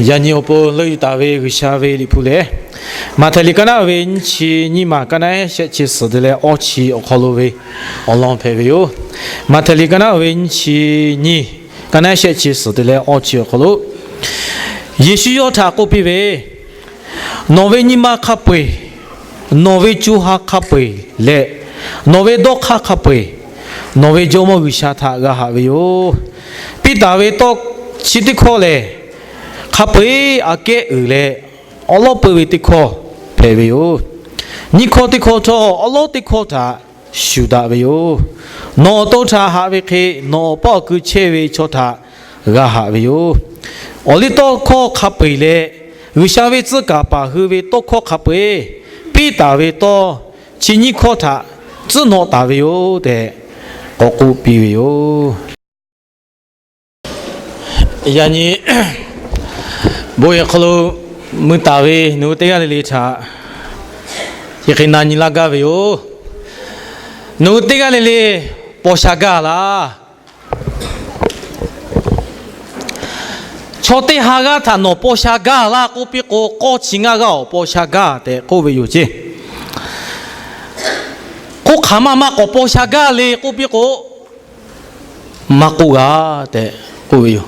Yaꞈ nyi awˬ pon leuˆ yuˬ taˍ ve G'uiˬsha ve Liꞈ hpu lehˬ, Maꞈhtehˍ liꞈ kaˇ naˉ ve nyiˇ chi nyiˇ maˬ kaˇ naˉ shehˆ chi suhˍ te leh awˇ chi awˬ hk'aw lo ve awˬ lawn hpehꞈ ve yoˬ. Maꞈhtehˍ liꞈ kaˇ naˉ ve nyiˇ chi nyiˇ, kaˇ naˉ shehˆ chi suhˍ te leh awˇ chi awˬ hk'aw lo, Yeˍsuˆ yawˇ htaꞈ k'oˆ piˇ ve, Nawˬ ve nyi ma hk'a peu-eˬ, nawˬ ve co ha hk'a peu-eˬ leh nawˬ ve dawˇ hk'aˇ hk'a peu-eˬ, nawˬ ve Jawˇmawˇ G'uiˬsha htaꞈ g'a haꞈ ve yoˬ. Piˇ taˍ ve tawˇ chi teˇ hkawˇ lehˬ, hk'a peu-eˬ aꞈ kehˉ uiˍ leh awˉ lawˉ peu ve teˇ hkawˇ hpehꞈ ve yoˬ. Nyiˇ hkawˇ teˇ hkawˇ htawˇ awˉ lawˉ teˇ hkawˇ htaꞈ shuˍ daꞈ ve yoˬ. Nawˬ awˬ to htaꞈ haꞈ ve hk'e, nawˬ awˬ paˇ awˬ kui chehˇ ve chaw htaꞈ g'a haꞈ ve yoˬ. Awˬliˇtawˇhkawˇ hk'a peu-eˬ leh G'uiˬsha ve tcuh kaˍ paˍ hui ve tawˇ hkawˇ hk'a peu-eˬ, piˇ taˍ ve tawˇ chi nyiˇ hkawˇ htaꞈ tcuhˉ nawꞈ taˍ ve yoˬ tehꞈ k'awꞈ k'oˆ piˇ ve yoˬ. Yaꞈ nyi bon yehˬ hk'aw lo mui taˍ ve nawˬ hui teˇ g'aˇ le le htaꞈ chi hk'e na nyi laˇ gaˇ ve yoˬ. Nawˬ hui teˇ g'aˇ le le paw sha gaˇ laˇ. Chaw teˇ ha g'aˇ htaꞈ nawˬ paw sha gaˇ laˇ k'oˆ piˇ k'o, k'awˇ chi ngaˇ g'aˇ awˬ paw sha gaˇ tehꞈ k'oˆ ve yoˬ ceˇ. K'oˆ hk'aˬ ma ma k'awꞈ paw sha gaˇ le k'oˆ piˇ k'o, maˇ k'oˆ g'a tehꞈ k'oˆ ve yoˬ.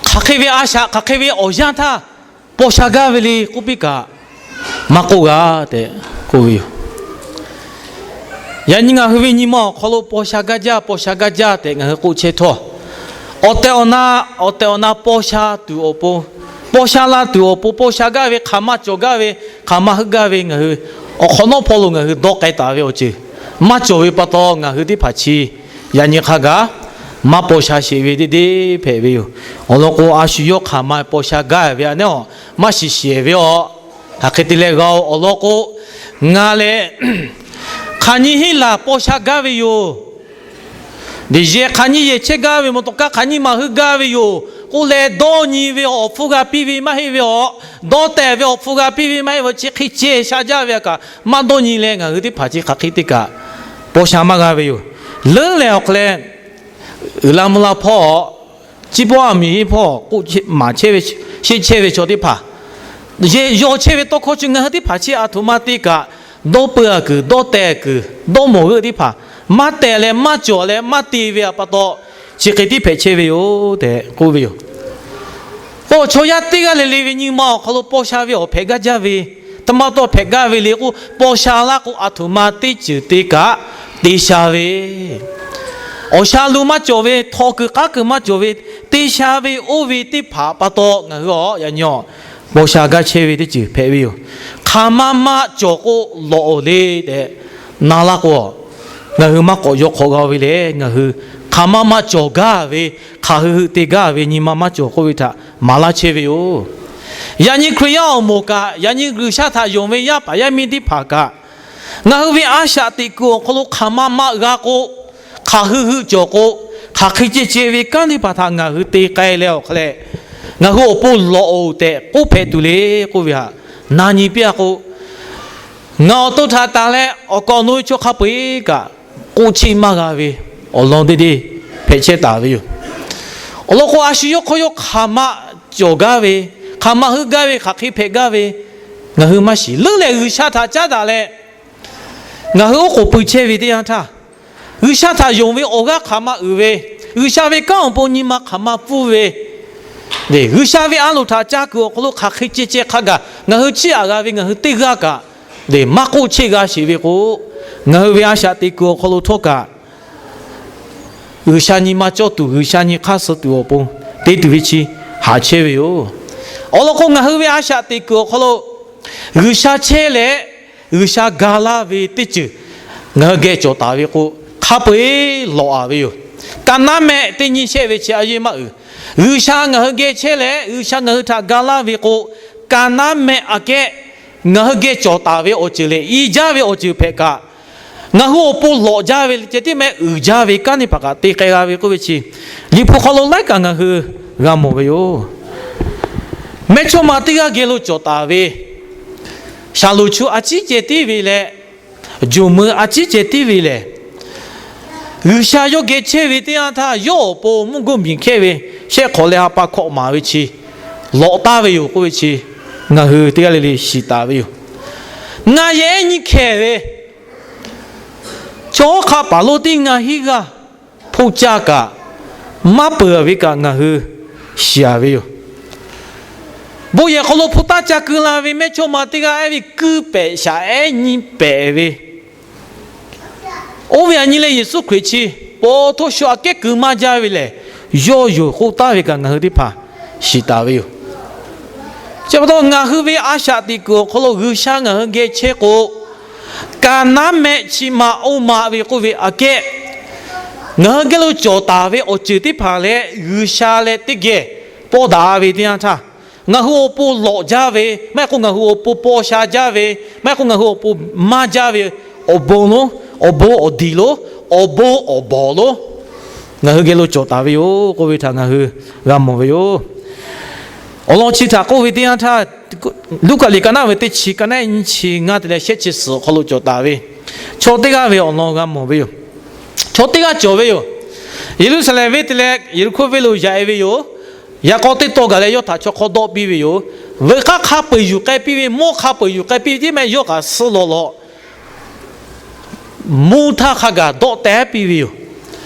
Hk'aˬ hk'e ve a shaꞈ, hk'aˬ hk'e ve awˬ yanˇ htaˇ paw sha gaˇ ve le k'oˆ piˇ kaꞈ, maˇ k'oˆ g'a tehꞈ k'oˆ ve yoˬ. Yaꞈ nyi ngaˬ hui ve nyi ma awˬ hk'aw lo paw sha gaˇ jaˇ, paw sha gaˇ jaˇ tehꞈ ngaˬ hui k'oˆ chehˇ htawˇ, awˬ tehˬ awˬ na, awˬ tehˬ awˬ na paw sha tuˬ awˬ pon, paw sha la tuˬ awˬ pon, paw sha gaˇ ve, hk'aˬ ma cawˬ gaˇ ve, hk'aˬ ma heuˆ gaˇ ve ngaˬ hui awˬ hk'awꞈ nawˉ hpawˇ lo ngaˬ hui dawˇ k'ai taˍ ve awˬ ceuˬ maˇ cawˬ ve pa taw, ngaˬ hui teˇ hpaˍ chi yaꞈ nyi hk'a gaˬ maˇ paw sha sheˍ ve deˇ deˇ hpehꞈ ve yoˬ. Awˬ lawn k'o, a shu yawˇ hk'aˬ ma paw sha gaˇ ve a neˉ awˬ maˇ shiˍ shehˍ ve awˬ, hk'aˬ hk'e te leh g'a-o. Awˬ lawn k'o, ngaˬ lehˬ hk'aˬ nyi hinˉ laˬ paw sha gaˇ ve yoˬ. Deꞈ yehˬ hk'aˬ nyi yehˬ chehˇ gaˇ ve, mawˬ tawˍ kaˇ hk'aˬ nyi maˍ hui gaˇ ve yoˬ k'oˆ leh, dawˇ nyi ve awˬ hpfuhˇ g'a piˇ ve maˇ heˆ ve awˬ, dawˇ tehˬ ve awˬ hpfuhˇ g'a piˇ ve maˇ heˆ ve, chi hk'e ceh sha jaˇ ve a kaꞈ maˇ dawˇ nyi leh, ngaˬ hui teˇ hpaˍ chi hk'aˬ hk'e te kaꞈ paw sha maˇ g'a ve yoˬ. Leuˉ lehˬ awˬ hk'aw leh, uiˍ la mvuh la hpawˇ, ciˇ pawˆ a miˍ hinˉ hpawˇ k'oˆ maˍ chehˇ ve, sheˆ chehˇ ve chaw teˇ hpaˍ, yehˬ yaw chehˇ ve tawˇ hkawˇ chi ngaˬ hui teˇ hpaˍ chi aˬ htoꞈ ma te kaꞈ, dawˇ peu a kuiˬ, dawˇ teh kuiˬ, dawˇ mawˬ g'euˆ teˇ hpaˍ maˇ tehˬ leh maˇ cawˬ leh maˇ te ve a pa taw, chi hk'e tiˉ hpehꞈ chehˇ ve yoˬ tehꞈ k'oˆ ve yoˬ. K'o, chaw yaˇ teˇ g'aˇ le le ve nyi ma awˬ hk'aw lo paw sha ve awˬ hpehꞈ gaˇ jaˇ ve, taˇ maˇ tawˇ hpehꞈ gaˇ ve le k'o, paw sha laˇ k'o, aˬ htoꞈ ma teˇ ceuˬ te kaꞈ te sha ve, awˬ sha lu maˇ cawˬ ve, htaw kuiˬ k'aˉ kuiˬ maˇ cawˬ ve, te sha ve oˇ ve teˇ hpaˍ pa taw ngaˬ hui awˬ yaꞈ nyi awˬ paw sha gaˇ chehˇ ve teˇ ceuˬ hpehꞈ ve yoˬ. Hk'aˬ ma maˇ cawˬ k'o lawꞈ-oˬ le tehꞈ na laˇ k'o, ngaˬ hui maˇ k'awꞈ yaw hk'awꞈ g'a ve leh, ngaˬ hui hk'aˬ ma maˇ cawˬ gaˇ ve, hk'aˬ hui hui te gaˇ ve nyi ma maˇ cawˬ k'oˆ ve htaꞈ maˍ laˇ chehˇ ve yoˬ. Yaꞈ nyi Hkriꞈ yaˇ awˬ moˍ kaꞈ, yaꞈ nyi G'uiˬsha htaꞈ yonˍ ve yaˇ paˍ yaˇ miˇ teˇ hpaˍ kaꞈ, ngaˬ hui ve a shaꞈ teꞈ kuiˬ awˬ hk'aw lo hk'aˬ ma maˇ g'a k'o, hk'aˬ hui hui cawˬ k'o, hk'aˬ hk'e ceh ceh ve kanˉ teˇ hpaˍ htaꞈ ngaˬ hui te k'ai leh awˬ hk'aw leh, ngaˬ hui awˬ pon lawꞈ-oˬ tehꞈ k'oˆ hpehꞈ tuˬ le k'oˆ ve htaꞈ na nyi piˇ-a k'o, ngaˬ awˬ to htaꞈ tanˬ leh awˬ kaˍ awˬ nu ve chaw hk'a peu-eˬ kaꞈ k'oˆ cheˆ maˇ g'a ve awˬ lawn deˇ deˇ hpehꞈ chehˇ taˍ ve yoˬ. Awˬ lawn k'o, a shu yawˇ hk'aw yawˇ hk'aˬ ma cawˬ gaˇ ve, hk'aˬ ma heuˆ gaˇ ve, hk'aˬ hk'e hpehꞈ gaˇ ve ngaˬ hui maˇ shiˍ. Leuˉ lehˬ G'uiˬsha htaꞈ caˉ daꞈ leh, ngaˬ hui oˉ k'oˍ pui chehˇ ve teˇ yanˇ htaˇ, G'uiˬsha htaꞈ yonˍ ve awˬ g'aˇ hk'aˬ ma uiˍ ve, G'uiˬsha ve kanˉ awˬ pon nyi ma hk'aˬ ma pfuhˇ ve, G'uiˬsha ve a loˍ htaꞈ ca kuiˬ awˬ hk'aw lo hk'aˬ hk'e ceh ceh hk'a gaˬ ngaˬ hui chiˇ aꞈ g'a ve ngaˬ hui teˇ g'aˇ kaꞈ, maˇ k'oˆ cheˆ g'a sheˍ ve k'o, ngaˬ hui ve a shaꞈ teꞈ kuiˬ awˬ hk'aw lo htawˇ kaꞈ, G'uiˬsha nyi ma cawˇ tuˬ, G'uiˬsha nyi hk'aˇ suh tuˬ awˬ pon te tuˬ ve chi haꞈ chehˇ ve yoˬ. Awˬ lawn k'o, ngaˬ hui ve a shaꞈ teꞈ kuiˬ awˬ hk'aw lo G'uiˬsha chehˇ leh G'uiˬsha ga laˇ ve teˇ ceuˬ ngaˬ hui geh cawˬ taˍ ve k'o, hk'a peu-eˬ lawꞈ-a ve yoˬ. Ka naˉ mehˆ teˇ nyi shehˆ ve chi a yeˇ maˇ uiˍ. G'uiˬsha ngaˬ hui geh chehˇ leh G'uiˬsha ngaˬ hui htaꞈ ga laˇ ve k'o, ka naˉ mehˆ aꞈ kehˉ ngaˬ hui geh cawˬ taˍ ve awˬ ceuˬ lehˬ, i jaˇ ve awˬ ceuˬ hpehꞈ kaꞈ, ngaˬ hui awˬ pon lawꞈ jaˇ ve ceh tiˉ meh uiˍ jaˇ ve kanˉ teˇ hpaˍ kaꞈ te k'ai g'a ve k'oˆ ve chi, Liꞈ hpu hk'aw lo laiˉ kaꞈ ngaˬ hui g'a mawˬ ve yoˬ. Mehˇchawˇma teˇ g'aˇ geh lo cawˬ taˍ ve shaˍ loˍ chu a ciˉ ceh tiˉ ve leh, jawˬ meuꞈ a ciˉ ceh tiˉ ve lehˬ, G'uiˬsha yawˇ geh chehˇ ve teˇ yanˇ htaˇ yawˇ awˬ pon mvuhˇ guˇ miˬ hkehˇ ve shehˆ hk'awꞈ leh ha pa hkawꞈ maˍ ve chi lawꞈ taˍ ve yoˬ k'oˆ ve chi ngaˬ hui teˇ g'aˇ le le shiˍ taˍ ve yoˬ. Ngaˬ yehˬ ehˉ nyiˇ hkeh ve chaw hawˉ hk'aˆ paˍ lonˉ tiˉ ngaˬ hiˉ g'aˇ hpoˆ caˇ kaꞈ maˇ peuˬ ve kaꞈ ngaˬ hui shiˍ ve yoˬ. Bon yehˬ hk'aw lo hpu taˇ ca keu la ve mehˇchawˇma teˇ g'aˇ ehˉ ve kuiˇ pehꞈ shaꞈ ehˉ nyiˇ pehꞈ ve, oˇ ve aˬ nyi leh Yeˍsuˆ Hkriꞈ chi pa taw shu aꞈ kehˉ keu maˇ jaˇ ve lehˬ, yawˇ yoˬ k'oˆ taˍ ve kaꞈ ngaˬ hui teˇ hpaˍ shiˍ taˍ ve yoˬ. Chi pa taw ngaˬ hui ve a shaꞈ teꞈ kuiˬ awˬ hk'aw lo G'uiˬsha ngaˬ hui geh chehˇ k'o, kaˍ naˉ mehˆ chi ma oˇ ma ve k'oˆ ve aꞈ kehˉ, ngaˬ hui geh lo cawˬ taˍ ve awˬ ceuˬ teˇ hpaˍ leh G'uiˬsha leh teˇ geh paw daꞈ ve teˇ yanˇ htaˇ, ngaˬ hui awˬ pon lawꞈ jaˇ ve maˇ heˆ k'o, ngaˬ hui awˬ pon paw sha jaˇ ve maˇ heˆ k'o, ngaˬ hui awˬ pon maˇ jaˇ ve awˬ bon lonˉ, awˬ bon awˬ diˬ lonˉ, awˬ bon awˬ bawˍ lonˉ ngaˬ hui geh lo cawˬ taˍ ve yoˬ k'oˆ ve htaꞈ ngaˬ hui g'a mawˬ ve yoˬ. Awˬ lawn chi htaꞈ k'oˆ ve teˇ yanˇ htaˇ, Luˉkaꞈ liꞈ ka naˆ ve teˇ chi, ka naˆ nyiˇ chi ngaˇ te leh shehˆ chi suhˍ awˬ hk'aw lo cawˬ taˍ ve chaw teˇ g'aˇ ve awˬ lawn g'a mawˬ ve yoˬ. Chaw teˇ g'aˇ cawˬ ve yoˬ. Yeˍruˆsaˍlehnˍ venˇ te leh Yeˍriˆhkoˇ venˇ lo yaꞈ e ve yoˬ. Yaꞈ k'aw teˇ taw gaˬ leh yawˇ htaꞈ chaw hk'aw dawˆ piˇ ve yoˬ. Veuꞈ k'aˇ hk'a peu-eˬ yuˬ k'ai piˇ ve, mawˇ hk'a peu-eˬ yuˬ k'ai piˇ ve tiˉ mehˆ yawˇ kaꞈ suh lawꞈ lawꞈ mvuhˇ htaˇ hk'a gaˬ dawˆ teh piˇ ve yoˬ.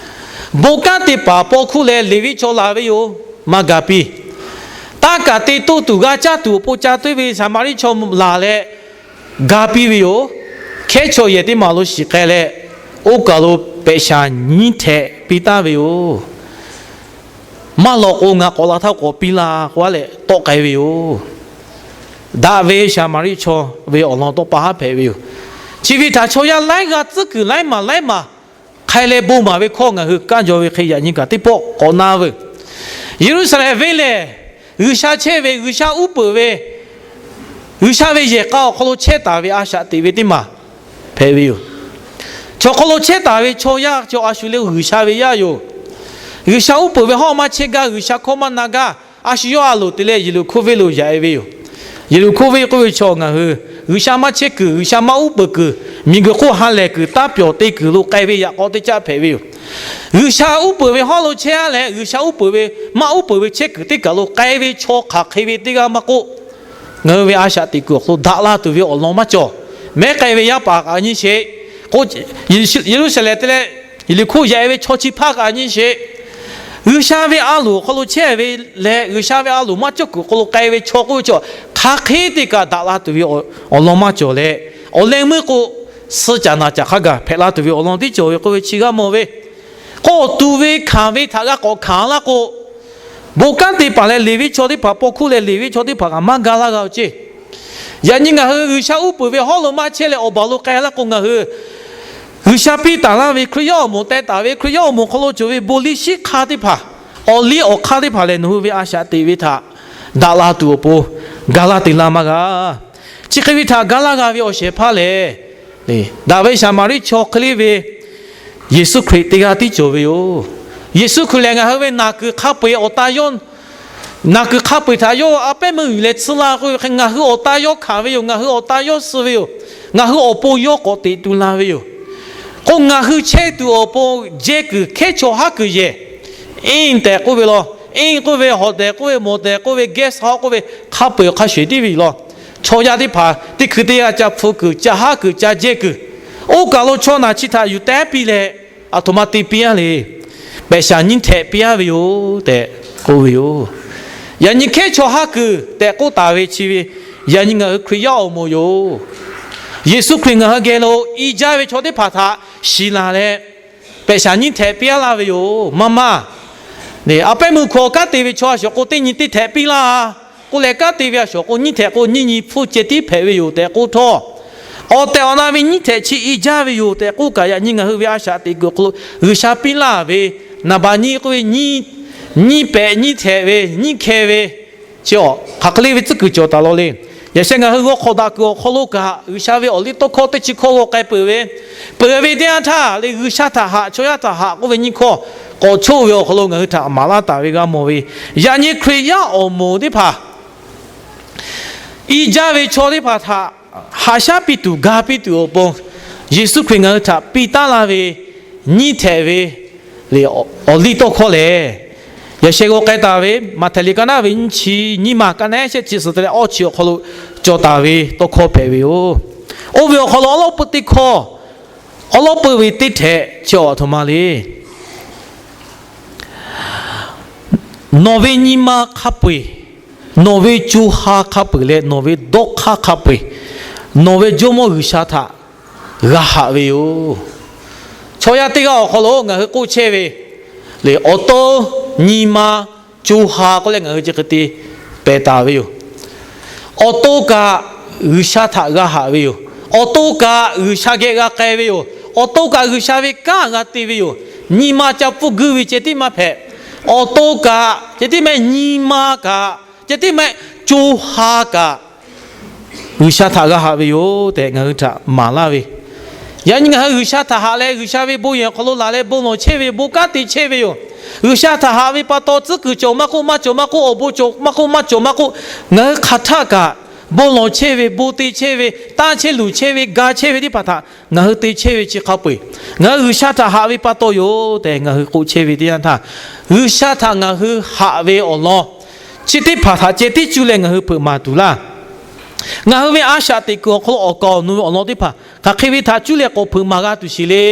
Bon kanˉ te paˍ paw hkuˇ leh Leˍviˆ chaw laˬ ve yoˬ. Maˇ ga piˇ. Taˇ kaˬ te toˇ tuˬ g'a caˇ tuˬ awˬ pon ca tuiˉ ve Saˍmaˍriˆ chaw laˬ leh ga piˇ ve yoˬ. Hkehˉ chaw yehˬ teˇ maˬ lo shiˍ k'ai leh, oˇ kaˬ lo pehꞈ shaˍ nyiˇ htehꞈ piˇ taˍ ve yoˬ. Maˇ lawꞈ k'o, ngaˬ k'awꞈ la htaˇ k'awꞈ piˇ laˇ k'oˆ leh tawˆ k'ai ve yoˬ. Daꞈ ve Saˍmaˍriˆ chaw ve awˬ lawn tawˇ pa haˉ hpehꞈ ve yoˬ. Chi ve htaꞈ chaw yaˇ laiˉ g'aˇ tcuhˉ kuiˬ laiˉ maˬ laiˉ maˬ hk'ai leh bon maˍ ve hkawˇ ngaˬ hui kanˇ jaw ve hk'e yaꞈ nyi kaꞈ teˇ pawˆ k'awꞈ na veuˬ. Yeˍruˆsaˍlehnˍ venˇ lehˬ, G'uiˬsha chehˇ ve, G'uiˬsha uˉ peunˍ ve, G'uiˬsha ve yehˬ k'a awˬ hk'aw lo chehˇ taˍ ve a shaꞈ teꞈ ve teˇ maˬ hpehꞈ ve yoˬ. Chaw hk'aw lo chehˇ taˍ ve chaw yaˇ chaw a shu lehˬ G'uiˬsha ve yaˇ yoˬ. G'uiˬsha uˉ peunˍ ve hawˉ maˇ chehˇ gaˇ, G'uiˬsha hkawˇ maˇ na gaˇ, a shu yawˇ a loˍ te leh Yeˍriˆhkoˇ venˇ lo yaꞈ e ve yoˬ. Yeˍriˆhkoˇ venˇ k'oˆ ve chaw ngaˬ hui G'uiˬsha maˇ chehˇ kuiˬ, G'uiˬsha maˇ uˉ peunˍ kuiˬ, miˬguiˬ hk'oˆ ha lehˬ kuiˬ taˇ pyawˬ te kuiˬ lo k'ai ve yaꞈ k'aw teˇ caˆ hpehꞈ ve yoˬ. G'uiˬsha uˉ peunˍ ve hawˉ lo chehˇ leh G'uiˬsha uˉ peunˍ ve, maˇ uˉ peunˍ ve chehˇ kuiˬ teˇ kaˬ lo k'ai ve chaw hk'aˬ hk'e ve teˇ g'aˇ maˇ k'oˆ, ngaˬ hui ve a shaꞈ teꞈ kuiˬ awˬ hk'aw lo daꞈ la tuˬ ve awˬ lawn maˇ cawˬ. Mehˉ k'ai ve yaˇ paˍ kaꞈ nyi sheˍ k'o, Yeˍruˆsaˍlehnˍ te leh Yeˍriˆhkoˇ yaꞈ e ve chaw chi hpaˇ kaꞈ nyi sheˍ. G'uiˬsha ve a loˍ awˬ hk'aw lo chehˇ ve leh G'uiˬsha ve a loˍ maˇ cawˇ kuiˬ awˬ hk'aw lo k'ai ve chaw k'oˆ ve chaw, hk'aˬ hk'e te kaꞈ daꞈ la tuˬ ve awˬ lawn maˇ cawˬ leh, awˬ leh meuˇ k'o, suh caꞈ naˬ caꞈ hk'a gaˬ hpehꞈ la tuˬ ve awˬ lawn tiˉ cawˬ ve k'oˆ ve chi g'a mawˬ ve. K'awꞈ tuˬ ve hkanˍ ve htaꞈ g'a k'awꞈ hkanˍ laˇ k'o, bon kanˉ te paˍ leh Leˍviˆ chaw teˇ hpaˍ, paw hkuˇ leh Leˍviˆ chaw teˇ hpaˍ kaꞈ maˇ ga laˇ g'a-oˬ ceˇ. Yaꞈ nyi ngaˬ hui G'uiˬsha uˉ peunˍ ve hawˉ lo maˇ chehˇ leh awˬ baˬ lo k'ai laˇ k'o, ngaˬ hui G'uiˬsha piˇ taˍ laˇ ve Hkriꞈ yaˇ awˬ moˍ teh taˍ ve Hkriꞈ yaˇ awˬ moˍ hk'aw lo cawˬ ve bon liˇ shiˉ hk'aˇ teˇ hpaˍ, awˬ liˇ awˬ hk'aˇ teˇ hpaˍ lehˬ, nawˬ hui ve a shaꞈ teꞈ ve htaꞈ daꞈ la tuˬ awˬ pon ga laˇ te laˇ maˇ g'a. Chi hk'e ve htaꞈ ga laˇ g'a ve awˬ shehˍ hpaˇ lehˬ, daꞈ ve Saˍmaˍriˆ chaw hk'e le ve Yeˍsuˆ Hkriꞈ teˇ g'aˇ tiˉ cawˬ ve yoˬ. Yeˍsuˆ Hkriꞈ lehˬ ngaˬ hui ve naˬ kuiˬ hk'a peu-eˬ awˬ ta yawˇ naˬ kuiˬ hk'a peu-eˬ htaꞈ yawˇ a pehˉ meuˇ yuˬ leh tsuhˇ la k'oˆ ve hk'e, ngaˬ hui awˬ ta yawˇ hkanˍ ve yoˬ. Ngaˬ hui awˬ ta yawˇ suh ve yoˬ. Ngaˬ hui awˬ pon yawˇ k'awꞈ teꞈ tu la ve yoˬ. K'o ngaˬ hui chehˇ tuˬ awˬ pon jehˇ kuiˬ hkehˉ chaw haˉ kuiˬ yehˬ, iˉ tehꞈ k'oˆ ve law, iˉ k'oˆ ve, hotel k'oˆ ve, motel k'oˆ ve, guest house k'oˆ ve, hk'a peu-eˬ hk'a shuˍ tiˉ ve yoˬ law. Chaw yaˇ teˇ hpaˍ teˇ hkui teˇ g'aˇ ca hpu kuiˬ, ca haˉ kuiˬ, ca jehˇ kuiˬ, oˇ kaˬ lo chaw naˬ chi htaꞈ yuˬ teh piˇ leh, aˬ htoꞈ ma te piˇ-a le. Pehꞈ shaˍ nyiˇ htehꞈ piˇ-a ve yoˬ tehꞈ k'oˆ ve yoˬ. Yaꞈ nyi hkehˉ chaw haˉ kuiˬ tehꞈ k'oˆ taˍ ve chi ve, yaꞈ nyi ngaˬ hui Hkriꞈ yaˇ awˬ moˍ yoˬ. Yeˍsuˆ Hkriꞈ ngaˬ hui geh lo i jaˇ ve chaw teˇ hpaˍ htaꞈ shiˍ laˬ leh, pehꞈ shaˍ nyiˇ htehꞈ piˇ-a laˇ ve yoˬ. Maˇ maˇ, a pehˉ meuˇ hkawꞈ kanˉ te ve chaw a shawˍ k'o teˇ nyi teˇ htehꞈ piˇ laˇ k'oˆ leh, kanˉ te ve a shawˍ k'o nyiˇ htehꞈ k'o nyiˇ nyi hpfuhˇ ceh tiˉ hpehꞈ ve yoˬ tehꞈ k'oˆ htawˇ, awˬ tehˬ awˬ na ve nyiˇ htehꞈ chi i jaˇ ve yoˬ tehꞈ k'oˆ kaꞈ, yaꞈ nyi ngaˬ hui ve a shaꞈ teꞈ kuiˬ awˬ hk'aw lo G'uiˬsha piˇ laˇ ve naˍ baˬ nyi k'oˆ ve, nyiˇ pehꞈ nyiˇ htehꞈ ve nyiˇ hkeh ve chi a hk'aˬ hk'e le ve tcuhˉ kuiˬ cawˬ taˍ law le. Yaꞈ sheh ngaˬ hui g'aw hk'awꞈ daꞈ kuiˬ awˬ hk'aw lo kaꞈ G'uiˬsha ve awˬ liˇ tawˇ hkawˇ teˇ chi hkawˇ g'aw k'ai peuˬ ve, peuˬ ve teˇ yanˇ htaˇ le G'uiˬsha htaꞈ haꞈ chaw yaˇ htaꞈ haꞈ k'oˆ ve nyiˇ hkawˇ k'awꞈ choˇ ve awˬ hk'aw lo ngaˬ hui htaꞈ maˍ laˇ taˍ ve g'a mawˬ ve, yaꞈ nyi Hkriꞈ yaˇ awˬ moˍ teˇ hpaˍ i jaˇ ve chaw teˇ hpaˍ htaꞈ haꞈ shaˉ piˇ tuˬ ga piˇ tuˬ awˬ pon, Yeˍsuˆ Hkriꞈ ngaˬ hui htaꞈ piˇ taˉ laˇ ve nyiˇ htehꞈ ve awˬ liˇ tawˇ hkawˇ lehˬ, Yaꞈ sheh g'aw k'ai taˍ ve Maꞈhtehˍ liꞈ ka naˉ ve nyiˇ chi nyiˇ ma, ka naˉ shehˆ chi suhˍ te leh awˇ chi awˬ hk'aw lo cawˬ taˍ ve tawˇ hkawˇ hpehꞈ ve yoˬ. Oˇ ve awˬ hk'aw lo awˉ lawˉ peuˇ teˇ hkawˇ, awˉ lawˉ peuˇ ve teˇ htehꞈ chi awˬ a htoꞈ ma le. Nawˬ ve nyi ma hk'a peu-eˬ, nawˬ ve co ha hk'a peu-eˬ leh nawˬ ve dawˇ hk'aˇ hk'a peu-eˬ, nawˬ ve Jawˇmawˇ G'uiˬsha htaꞈ g'a haꞈ ve yoˬ. Chaw yaˇ teˇ g'aˇ awˬ hk'aw lo ngaˬ hui k'oˆ chehˇ ve le, awˬ to nyi ma co ha k'oˆ leh ngaˬ hui chi hk'e te pehˬ taˍ ve yoˬ. Awˬ to kaꞈ G'uiˬsha htaꞈ g'a haꞈ ve yoˬ. Awˬ to kaꞈ G'uiˬsha geh g'a k'ai ve yoˬ. Awˬ to kaꞈ G'uiˬsha ve kanˉ g'a te ve yoˬ. Nyi ma ca pfuhˇ guiˇ ve ceh tiˉ maˇ hpehꞈ. Awˬ to kaꞈ ceh tiˉ mehˆ, nyi ma kaꞈ ceh tiˉ mehˆ, co ha kaꞈ G'uiˬsha htaꞈ g'a haꞈ ve yoˬ tehꞈ ngaˬ hui htaꞈ maˍ laˇ ve. Yaꞈ nyi ngaˬ hui G'uiˬsha htaꞈ haꞈ leh G'uiˬsha ve bon yehˬ awˬ hk'aw lo laˬ leh bon lawˬ chehˇ ve, bon kanˉ te chehˇ ve yoˬ. G'uiˬsha htaꞈ haꞈ ve pa taw tcuhˉ kuiˬ cawˬ maˇ k'oˆ, maˇ cawˬ maˇ k'oˆ, awˬ bon cawˬ maˇ k'oˆ, maˇ cawˬ maˇ k'oˆ, ngaˬ hui hk'aˬ htaˆ kaꞈ bon lawˬ chehˇ ve, bon te chehˇ ve, tanˇ chehˇ luˬ chehˇ ve, ga chehˇ ve teˇ hpaˍ htaꞈ ngaˬ hui te chehˇ ve chi hk'a peu-eˬ ngaˬ hui G'uiˬsha htaꞈ haꞈ ve pa taw yoˬ tehꞈ ngaˬ hui k'oˆ chehˇ ve teˇ yanˇ htaˇ, G'uiˬsha htaꞈ ngaˬ hui haꞈ ve awˬ lawn chi teˇ hpaˍ htaꞈ ceh tiˉ cuˇ leh ngaˬ hui hpeuꞈ maˍ tuˬ laˇ. Ngaˬ hui ve a shaꞈ teꞈ kuiˬ awˬ hk'aw lo awˬ kaˍ awˬ nu ve awˬ lawn teˇ hpaˍ hk'aˬ hk'e ve htaꞈ cuˇ leh k'awꞈ hpeuꞈ maˍ g'a tuˬ sheˍ le.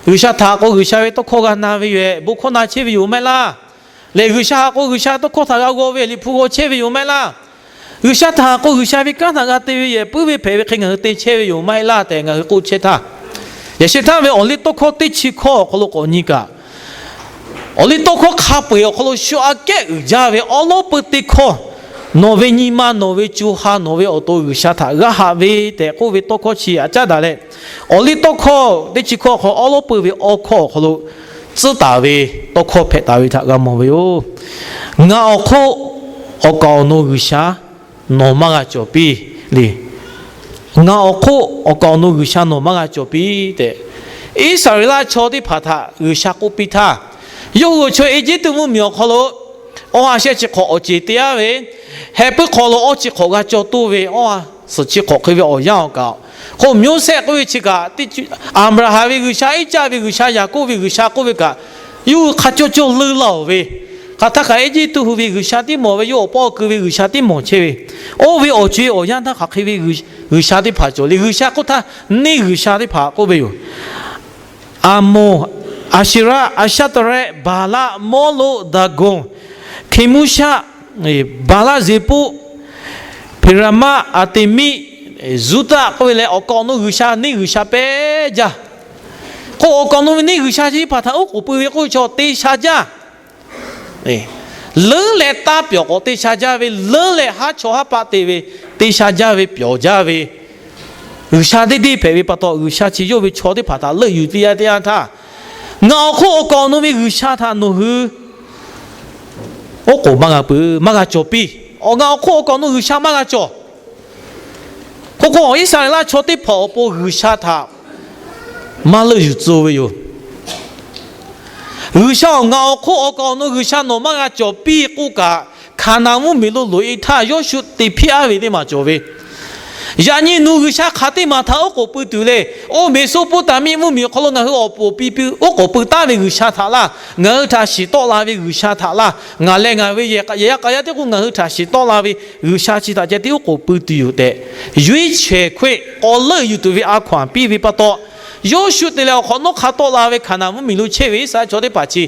G'uiˬsha htaꞈ k'o G'uiˬsha ve tawˇ hkawˇ g'a na ve yoˬ, bon hkawˇ na chehˇ ve yoˬ maˇ heˆ laˇ. Lehˬ G'uiˬsha htaꞈ k'o G'uiˬsha tawˇ hkawˇ htaꞈ g'a g'aw ve, Liꞈ hpu g'aw chehˇ ve yoˬ maˇ heˆ laˇ. G'uiˬsha htaꞈ k'o G'uiˬsha ve kanˉ htaꞈ g'a te ve yehˬ puiˉ ve hpehꞈ ve hk'e ngaˬ hui te chehˇ ve yoˬ maˇ heˆ laˇ tehꞈ ngaˬ hui k'oˆ chehˇ htaˇ, yaꞈ sheh htaˇ ve awˬliˇtawˇhkawˇ teˇ chi hkawˇ awˬ hk'aw lo k'awꞈ nyi kaꞈ, awˬliˇtawˇhkawˇ hk'a peu-eˬ awˬ hk'aw lo shu aꞈ kehˉ uiˍ jaˇ ve awˉ lawˉ peuˇ teˇ hkawˇ, nawˬ ve nyi ma, nawˬ ve co ha, nawˬ ve awˬ to G'uiˬsha htaꞈ g'a haꞈ ve tehꞈ k'oˆ ve tawˇ hkawˇ chi aꞈ caˉ daꞈ leh, awˬliˇtawˇhkawˇ teˇ chi hkawˇ hk'aw awˉ lawˉ peuˇ ve awˇ hkawˇ awˬ hk'aw lo tcuhˉ taˍ ve tawˇ hkawˇ hpehꞈ taˍ ve htaꞈ g'a mawˬ ve yoˬ. Ngaˬ awˬ hk'oˆ awˬ kaˍ awˬ nu G'uiˬsha nawˬ maˇ g'a cawˬ piˇ le. Ngaˬ awˬ hk'oˆ awˬ kaˍ awˬ nu G'uiˬsha nawˬ maˇ g'a cawˬ piˇ tehꞈ, Iˉsaˍreˍlaˆ chaw teˇ hpaˍ htaꞈ G'uiˬsha k'oˆ piˇ htaˇ, yawˇ hui awˬ chaweh Eˇjiˇtuꞈ mvuhˇmiˬ awˬ hk'aw lo awˬ ha sheh chi hk'awꞈ awˬ ceˬ te-a ve, heh puiˉ hk'aw lo awˇ chi hk'awꞈ g'a cawˇ toˇ ve awˇ ha suhˍ chi hk'awꞈ hk'e ve awˬ yanˇ awˬ kaꞈ, k'o Moˉseˆ k'oˆ ve chi kaꞈ, Aˍbraˍhanˍ ve G'uiˬsha, Iˉcaˆ ve G'uiˬsha, Yaˍkoˆ ve G'uiˬsha k'oˆ ve kaꞈ, yawˇ hui hk'a cawˇ cawˇ leuˇ laˇ-oˬ ve, hk'aˬ htaˇ kaꞈ Eˇjiˇtuꞈ hui ve G'uiˬsha tiˉ mawˬ ve, yawˇ awˬ paw keu ve G'uiˬsha tiˉ mawˬ chehˇ ve, oˇ ve awˬ co-e awˬ yanˇ htaˇ hk'aˬ hk'e ve G'uiˬsha teˇ hpaˍ cawˬ le. G'uiˬsha k'oˆ htaˇ neˇ g'uiˬsha teˇ hpaˍ k'oˆ ve yoˬ. Aˍmonˍ, Aˍsheˍraˆ, Aˍshaˇtaˍrehˆ, Baˍlaˆ, Mawˇloˆ, Daˍgonˍ, Hkeˍmoˇshaˆ, Baˍlaˆzeˍpoˆ, Hpeˍraˍmaˆ, Aˍteˍmiˆ, Zuˇtaˆ k'oˆ ve leh awˬ kaˍ awˬ nu g'uiˬsha neˇ g'uiˬsha pehˉ jaˇ. K'o awˬ kaˍ awˬ nu ve neˇ g'uiˬsha chi teˇ hpaˍ htaꞈ oˉ k'oˍ pui ve k'oˆ ve chaw te sha jaˇ. Leuˉ leh taˇ pyawˬ k'awꞈ te sha jaˇ ve, leuˉ leh haˉ chaw haˉ paˆ te ve, te sha jaˇ ve, pyawˬ jaˇ ve, g'uiˬsha deˇ deˇ hpehꞈ ve pa taw, g'uiˬsha chi yawˇ ve chaw teˇ hpaˍ htaꞈ leuˆ yuˬ teˇ yanˇ teˇ yanˇ htaˇ, ngaˬ awˬ hk'oˆ awˬ kaˍ awˬ nu ve g'uiˬsha htaꞈ nawˬ hui oˉ k'oˍ maˇ g'a pui, maˇ g'a cawˬ piˇ. Awˬ, ngaˬ awˬ hk'oˆ awˬ kaˍ awˬ nu g'uiˬsha maˇ g'a cawˬ. K'o k'o, Iˉsaˍreˍlaˆ chaw teˇ hpaˍ awˬ pon g'uiˬsha htaꞈ maˇ leuˆ yuˬ tcuh ve yoˬ. G'uiˬsha-oˬ, ngaˬ awˬ hk'oˆ awˬ kaˍ awˬ nu g'uiˬsha nawˬ maˇ g'a cawˬ piˇ k'oˆ kaꞈ, Hkaˍnanˍ mvuhˇmiˬ lo loꞈ-e htaˇ Yawˇshuˆ te hpiˇ-aˉ ve teˇ maˬ cawˬ ve, yaꞈ nyi nawˬ g'uiˬsha hk'aˬ teˇ maˬ htaꞈ oˉ k'oˍ pui tuˬ le. Oˇ Meˍsoˇpoˍtaˍmiˆ mvuhˇmiˬ awˬ hk'aw lo ngaˬ hui awˬ poˍ pi pi oˉ k'oˍ pui taˉ ve g'uiˬsha htaꞈ laˇ, ngaˬ hui htaꞈ shiˍ tawˆ la ve g'uiˬsha htaꞈ laˇ, ngaˬ leh ngaˬ ve yehˬ yaꞈ k'a yaˇ teˇ k'oˆ ngaˬ hui htaꞈ shiˍ tawˆ la ve g'uiˬsha chi htaꞈ ceh tiˉ oˉ k'oˍ pui tuˬ yoˬ tehꞈ, ရွေးချယ်ခွင့် k'awꞈ leuˆ yuˬ tuˬ ve a hkaw-anˬ piˇ ve pa taw, Yawˇshuˆ te leh awˬ hk'awꞈ nawˉ hk'a tawˆ la ve Hkaˍnanˍ mvuhˇmiˬ lo chehˇ ve Iˉsaˍreˍlaˆ chaw teˇ hpaˍ chi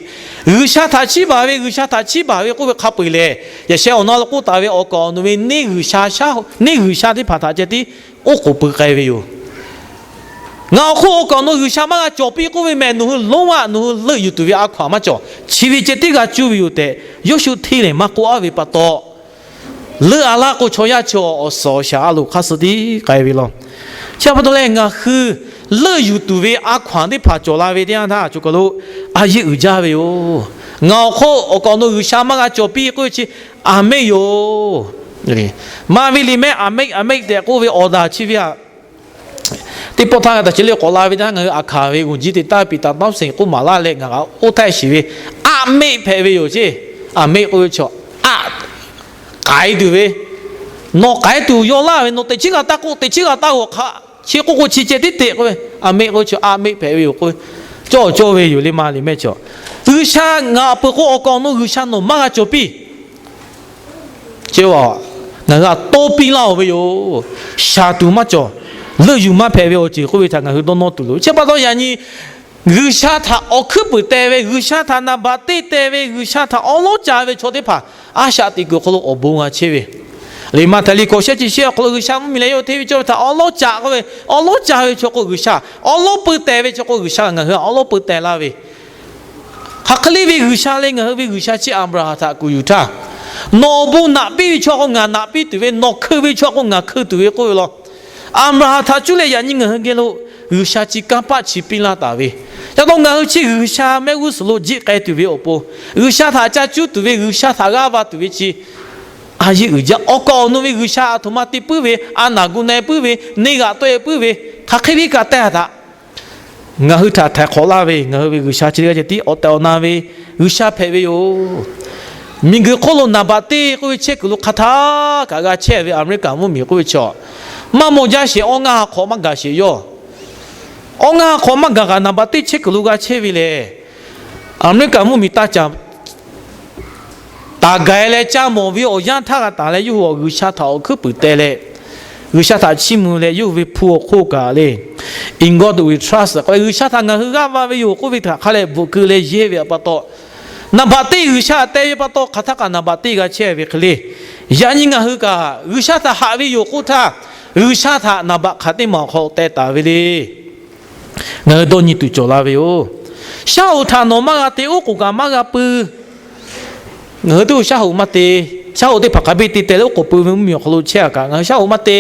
g'uiˬsha htaꞈ chiˇ baˬ ve, g'uiˬsha htaꞈ chiˇ baˬ ve k'oˆ ve hk'a peu-eˬ lehˬ, yaꞈ sheh awˬ na lo k'oˆ taˍ ve awˬ kaˍ awˬ nu ve neˇ g'uiˬsha, neˇ g'uiˬsha teˇ hpaˍ htaꞈ ceh tiˉ oˉ k'oˍ pui k'ai ve yoˬ. Ngaˬ awˬ hk'oˆ awˬ kaˍ awˬ nu g'uiˬsha maˇ g'a cawˬ piˇ k'oˆ ve mehˬ, nawˬ hui lonˉ-aˆ nawˬ hui leuˆ yuˬ tuˬ ve a hkaw-anˬ maˇ cawˬ. Chi ve ceh tiˉ g'a cuˇ ve yoˬ tehꞈ, Yawˇshuˆ hteˇ lehˬ maˇ k'oˆ-aˉ ve pa taw, leuˆ-a laˇ k'o chaw yaˇ chaw awˬ suhˍ awˬ shaˍ a loˍ hk'aˇ suh tiˉ k'ai ve law. Chi pa taw leh ngaˬ hui leuˆ yuˬ tuˬ ve a hkaw-anˬ teˇ hpaˍ cawˬ la ve teˇ yanˇ htaˇ, choˬ kaˬ lo a yeˆ uiˍ jaˇ ve yoˬ. Ngaˬ awˬ hk'oˆ awˬ kaˍ awˬ nu g'uiˬsha maˇ g'a cawˬ piˇ k'oˆ ve chi aˍmeˆ yoˬ. Maˍ ve liꞈ mehˆ aˍmeˆ, aˍmeˆ tehꞈ k'oˆ ve awˬ daꞈ chi ve htaꞈ teˇ pawˆ htaˇ g'a taˍ chi le k'awꞈ la ve htaˇ, ngaˬ hui aˬ hkanˍ ve g'uˬ jiˇ te taˍ piˍ taˍ tawˇ seˍ k'oˆ maˍ laˇ leh ngaˬ oˇ htaˇ shiˍ ve, aˍmeˆ hpehꞈ ve yoˬ ceˇ. Aˍmeˆ k'oˆ ve chaw, aꞈ k'ai tuˬ ve, nawˬ k'ai tuˬ yaw laˇ ve, nawˬ teꞈ chiˉ g'a taˇ k'oˆ, teꞈ chiˉ g'a taˇ g'awˬ hk'aꞈ, chi k'oˆ k'o chi ceh tiˉ teꞈ k'oˆ ve, aˍmeˆ k'oˆ ve chaw aˍmeˆ hpehꞈ ve yoˬ k'oˆ ve, cawˇ cawˇ ve yoˬ le maˇ liꞈ mehˆ chaw. G'uiˬsha ngaˬ peuˬ k'o awˬ kaˍ awˬ nu G'uiˬsha nawˬ maˇ g'a cawˬ piˇ. Ngaˬ hui htaꞈ tawˇ piˇ laˇ-oˬ ve yoˬ. Shaˍ tuˬ maˇ cawˬ, leuˆ yuˬ maˇ hpehꞈ ve awˬ ceuˬ k'oˆ ve htaꞈ ngaˬ hui dawˇ nawˇ tuˬ loˍ. Chi pa taw yaꞈ nyi G'uiˬsha htaꞈ awˬ hkuiˉ puiˍ teh ve, G'uiˬsha htaꞈ naˍ baꞈ teˇ teh ve, G'uiˬsha htaꞈ awˉ lawˉ ca ve chaw teˇ hpaˍ a shaꞈ teꞈ kuiˬ awˬ hk'aw lo awˬ bon g'a chehˇ ve, Liꞈ maˇ htaˍ liꞈ k'awꞈ shehˇ chi shehˇ awˬ hk'aw lo G'uiˬsha mvuhˇmiˬ leh yawˇ hui hteˇ ve cawˇ ve htaꞈ awˉ lawˉ ca k'oˆ ve, awˉ lawˉ ca ve chaw k'o G'uiˬsha, awˉ lawˉ peu teh ve chaw k'o G'uiˬsha ngaˬ hui htaꞈ awˉ lawˉ peu teh laˇ ve, hk'aˬ hk'e le ve G'uiˬsha le. Ngaˬ hui ve G'uiˬsha chi Aˍbraˍhanˍ htaꞈ kuˬ yuˬ htaˇ, nawˬ awˬ bon naꞈ piˇ ve chaw k'o ngaˬ naꞈ piˇ tuˬ ve, nawˬ hkeu ve chaw k'o ngaˬ hkeu tuˬ ve k'oˆ ve law. Aˍbraˍhanˍ htaꞈ cuˇ leh yaꞈ nyi ngaˬ hui geh lo G'uiˬsha chi kanˇ paˆ chi piˇ laˇ taˍ ve, ca taw ngaˬ hui chi G'uiˬsha mehˆ g'uˇ suhˍ lo jiˆ k'ai tuˬ ve awˬ pon, G'uiˬsha htaꞈ ca cuˇ tuˬ ve, G'uiˬsha htaꞈ g'aˇ va tuˬ ve chi a yeˇ uiˍ jaˇ. Awˬ kaˍ awˬ nu ve G'uiˬsha aˬ htoꞈ ma te puiˉ ve, a naˬ gu na-e puiˉ ve, neˇ g'aꞈ tawˆ-e puiˉ ve, hk'aˬ hk'e ve kaꞈ te-a htaꞈ ngaˬ hui htaꞈ htaiˍ hk'awꞈ laˇ ve, ngaˬ hui ve G'uiˬsha chi teˇ g'aˇ ceh tiˉ awˬ tehˬ awˬ na ve G'uiˬsha hpehꞈ ve yoˬ. Miˬguiˬ hk'oˆ lo naˍ baꞈ teˇ k'oˆ ve chehˇ kuiˬ lo hk'aˬ htaˇ kaꞈ g'a chehˇ ve Aˍmeˍriˆkaˍ mvuhˇmiˬ k'oˆ ve chaw, maˇ maw jaˇ sheˍ, awˇ ngaˇ ha hk'awꞈ maˇ gaˬ sheˍ yawˇ. Awˇ ngaˇ ha hk'awꞈ maˇ gaˬ kaꞈ naˍ baꞈ teˇ chehˇ kuiˬ lo g'a chehˇ ve lehˬ, Aˍmeˍriˆkaˍ mvuhˇmiˬ taˇ caˍ taˍ gaˬ-e leh caˇ mawˬ ve awˬ yanˇ htaˇ g'a taˍ leh, yawˇ hui awˬ G'uiˬsha htaꞈ awˬ hkuiˉ puiˍ teh leh, G'uiˬsha htaꞈ chiˇ mvuh leh, yawˇ hui ve hpu awˬ hk'oˆ kaꞈ le, In God we trust k'oˆ ve, G'uiˬsha htaꞈ ngaˬ hui g'aˇ va ve yoˬ k'oˆ ve htaꞈ hk'a leh bvuhꞈ keu leh yehˇ ve pa taw, naˍ baꞈ teˇ G'uiˬsha teh ve pa taw hk'aˬ htaˇ kaꞈ naˍ baꞈ teˇ g'a chehˇ ve hk'e le. Yaꞈ nyi ngaˬ hui kaꞈ G'uiˬsha htaꞈ haꞈ ve yoˬ k'oˆ htaˇ, G'uiˬsha htaꞈ naˍ baꞈ hk'aˬ teˇ maˬ awˬ hk'aw teh taˍ ve le. Ngaˬ hui dawˇ nyi tuˬ cawˬ la ve yoˬ. Shaˉ hoꞈ htaꞈ nawˬ maˇ g'a te, oˉ k'oˍ kaꞈ maˇ g'a pui. Ngaˬ hui teˇ shaˉ hoꞈ maˇ te, shaˉ hoꞈ teˇ hpaˍ hk'a biˇ te teh leh oˉ k'oˍ pui ve mvuhˇmiˬ awˬ hk'aw lo chehˇ-a kaꞈ, ngaˬ hui shaˉ hoꞈ maˇ te.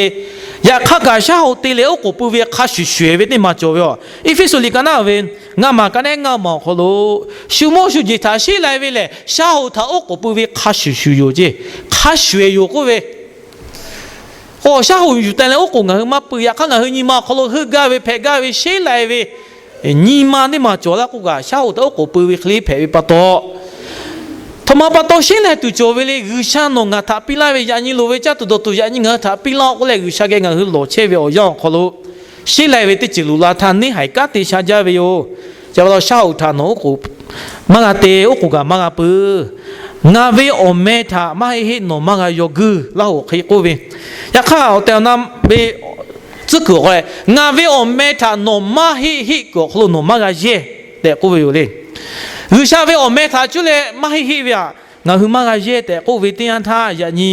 Yaꞈ hk'aˇ kaꞈ shaˉ hoꞈ te leh oˉ k'oˍ pui ve hk'a shuˍ shuˍ-e ve teˇ maˬ cawˬ ve yoˬ. Eˇfeˇsuꞈ liꞈ ka naˉ ve ngaˇ maˬ ka nehˉ ngaˇ maˬ awˬ hk'aw lo, shu mawˇ shu jeˬ htaꞈ sheˉ lai ve lehˬ, shaˉ hoꞈ htaꞈ oˉ k'oˍ pui ve hk'a shuˍ shuˍ yoˬ ceˇ. Hk'a shuˍ-e yoˬ k'oˆ ve k'o, shaˉ hoꞈ yuˬ teh leh oˉ k'oˍ ngaˬ hui maˇ pui. Yaꞈ hk'aˇ ngaˬ hui nyi ma awˬ hk'aw lo heuˆ gaˇ ve, hpehꞈ gaˇ ve, sheˉ lai ve nyi ma teˇ maˬ cawˬ laˇ k'oˆ kaꞈ, shaˉ hoꞈ htaꞈ oˉ k'oˍ pui ve hk'e le hpehꞈ ve pa taw, htaꞈ ma pa taw sheˉ lai tuˬ cawˬ ve le. G'uiˬsha nawˬ ngaˬ htaꞈ piˇ laˇ ve, yaꞈ nyi loˍ ve caˇ tuˬ dawˬ tuˬ yaꞈ nyi ngaˬ hui htaꞈ piˇ laˇ-oˆ k'oˆ leh, G'uiˬsha geh ngaˬ hui lawˬ chehˇ ve awˬ yanˇ awˬ hk'aw lo sheˉ lai ve teˇ ceuˬ loꞈ la htaˇ neˇ haiˬ kanˉ te sha jaˇ ve yoˬ. Chi pa taw shaˉ hoꞈ htaꞈ nawˬ oˉ k'oˍ maˇ g'a te, oˉ k'oˍ kaꞈ maˇ g'a pui. Ngaˬ ve awˬ meh htaꞈ maˇ heˆ heˆ nawˬ maˇ g'a yaw guiˇ laˇ-oˬ hk'e k'oˆ ve. Yaꞈ hk'aˇ awˬ tehˬ awˬ na ve tcuhˉ kuiˬ awˬ hk'aw leh, ngaˬ ve awˬ meh htaꞈ nawˬ maˇ heˆ heˆ kuiˬ awˬ hk'aw lo nawˬ maˇ g'a yehˇ tehꞈ k'oˆ ve yoˬ le. G'uiˬsha ve awˬ meh htaꞈ cuˇ leh maˇ heˆ heˆ ve htaꞈ ngaˬ hui maˇ g'a yehˇ tehꞈ k'oˆ ve teˇ yanˇ htaˇ, yaꞈ nyi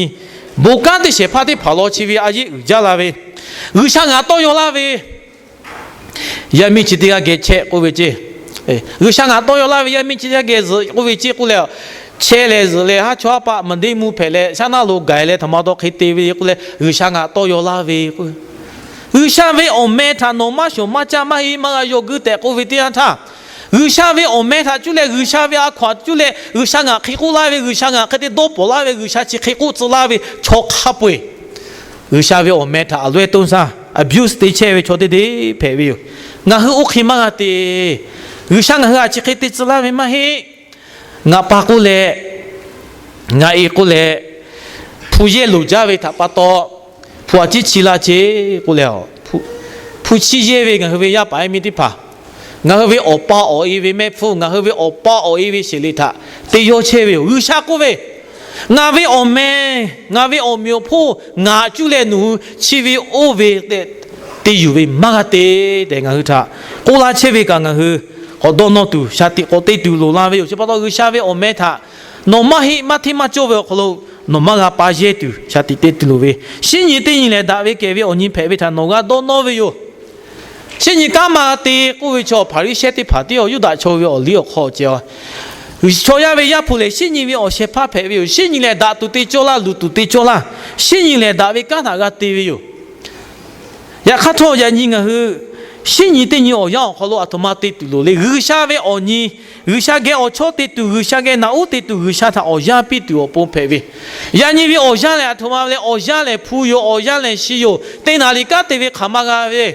bon kanˉ teˇ shehˍ hpaˇ teˇ hpaˍ law chi ve a yeˇ uiˍ jaˇ la ve, G'uiˬsha ngaˬ tawˇ yaw laˇ ve yaˇ miˇ chi teˇ g'aˇ geh chehˇ k'oˆ ve ceˇ. G'uiˬsha ngaˬ tawˇ yaw laˇ ve yaˇ miˇ chi teˇ g'aˇ geh zuhꞈ k'oˆ ve ceˇ k'oˆ leh, chehˇ leh zuhꞈ leh haˉ chawˇ haˉ paˆ maˍ deˇ mvuh hpehꞈ leh shaˉ naˉ lo gaˬ leh htaꞈ ma taw hk'e te ve k'oˆ leh, G'uiˬsha ngaˬ tawˇ yaw laˇ ve k'o, G'uiˬsha ve awˬ meh htaꞈ nawˬ maˇ shawˍ maˇ caˇ maˇ heˆ maˇ g'a yaw guiˇ tehꞈ k'oˆ ve teˇ yanˇ htaˇ, G'uiˬsha ve awˬ meh htaꞈ cuˇ leh G'uiˬsha ve a hkaw-anˬ cuˇ leh G'uiˬsha ngaˬ hk'e k'oˆ laˇ ve, G'uiˬsha ngaˬ hk'e te dawˇ pawˍ laˇ ve, G'uiˬsha chi hk'e k'oˆ tcuh laˇ ve chaw hk'a peu-eˬ G'uiˬsha ve awˬ meh htaꞈ a loehˇ toˇ saˇ abuse te chehˇ ve chaw teˇ deˇ hpehꞈ ve yoˬ. Ngaˬ hui oˇ hk'e maˇ g'a te. G'uiˬsha ngaˬ hui a chi hk'e te tcuh laˇ ve maˇ heˆ. Ngaˬ pa k'oˆ leh, ngaˬ e k'oˆ leh, hpu yehˇ loˍ jaˇ ve htaꞈ pa taw, hpu a ciˉ chi laˇ ceˇ k'oˆ leh, hpu chiˇ yehˇ ve ngaˬ hui ve yaˇ paˍ yaˇ miˇ teˇ hpaˍ, ngaˬ hui ve awˬ pa awˬ e ve mehˆ hpfuhˇ, ngaˬ hui ve awˬ pa awˬ e ve sheˍ le htaꞈ te yawˇ chehˇ ve yoˬ. G'uiˬsha k'oˆ ve, Ngaˬ ve awˬ meh, ngaˬ ve awˬ meꞈ awˬ hponˇ ngaˬ cuˇ leh nawˬ hui chi ve oˇ ve tehꞈ te yuˬ ve maˇ g'a te tehꞈ ngaˬ hui htaꞈ k'oˆ laˇ chehˇ ve kaꞈ, ngaˬ hui k'awꞈ dawˇ nawˇ tuˬ shaˍ tiꞈ k'awꞈ te tuˬ loˍ la ve yoˬ. Chi pa taw G'uiˬsha ve awˬ meh htaꞈ nawˬ maˇ heˆ maˇ hteˇ maˇ cawˇ ve awˬ hk'aw lo nawˬ maˇ g'a pa yehˇ tuˬ shaˍ tiꞈ te tuˬ loˍ ve, shinˉ nyi teˇ nyi lehˬ daꞈ ve kehˬ ve awˬ nyi hpehꞈ ve htaꞈ nawˬ g'a dawˇ nawˇ ve yoˬ. Shinˉ nyi kanˉ maˇ te k'oˆ ve chaw Hpaˍriˍsehˇ teˇ hpaˍ tiˉ-a, Yuˇdaꞈ chaw ve awˬ liˇ awˬ hk'aw ceh-a. Chaw yaˇ ve Yaˇ hpu lehˬ shinˉ nyi ve awˬ shehˍ hpaˇ hpehꞈ ve yoˬ. Shinˉ nyi lehˬ daꞈ tuˬ te cawˇ laˇ, luˬ tuˬ te cawˇ laˇ. Shinˉ nyi lehˬ daꞈ ve kanˉ htaꞈ g'a te ve yoˬ. Yaꞈ hk'aˇ htawˇ, yaꞈ nyi ngaˬ hui shinˉ nyi teˇ nyi awˬ yanˇ awˬ hk'aw lo aˬ htoꞈ ma te tuˬ loˍ le. G'uiˬsha ve awˬ nyi, G'uiˬsha geh awˬ chawˇ te tuˬ, G'uiˬsha geh naꞈ uˉ te tuˬ, G'uiˬsha htaꞈ awˬ yanˇ piˇ tuˬ awˬ pon hpehꞈ ve. Yaꞈ nyi ve awˬ yanˇ lehˬ aˬ htoꞈ ma le. Awˬ yanˇ lehˬ hpu yoˬ, awˬ yanˇ lehˬ shi yoˬ. Teˇ naˍ riˍ kanˉ te ve hk'aˬ ma g'a ve,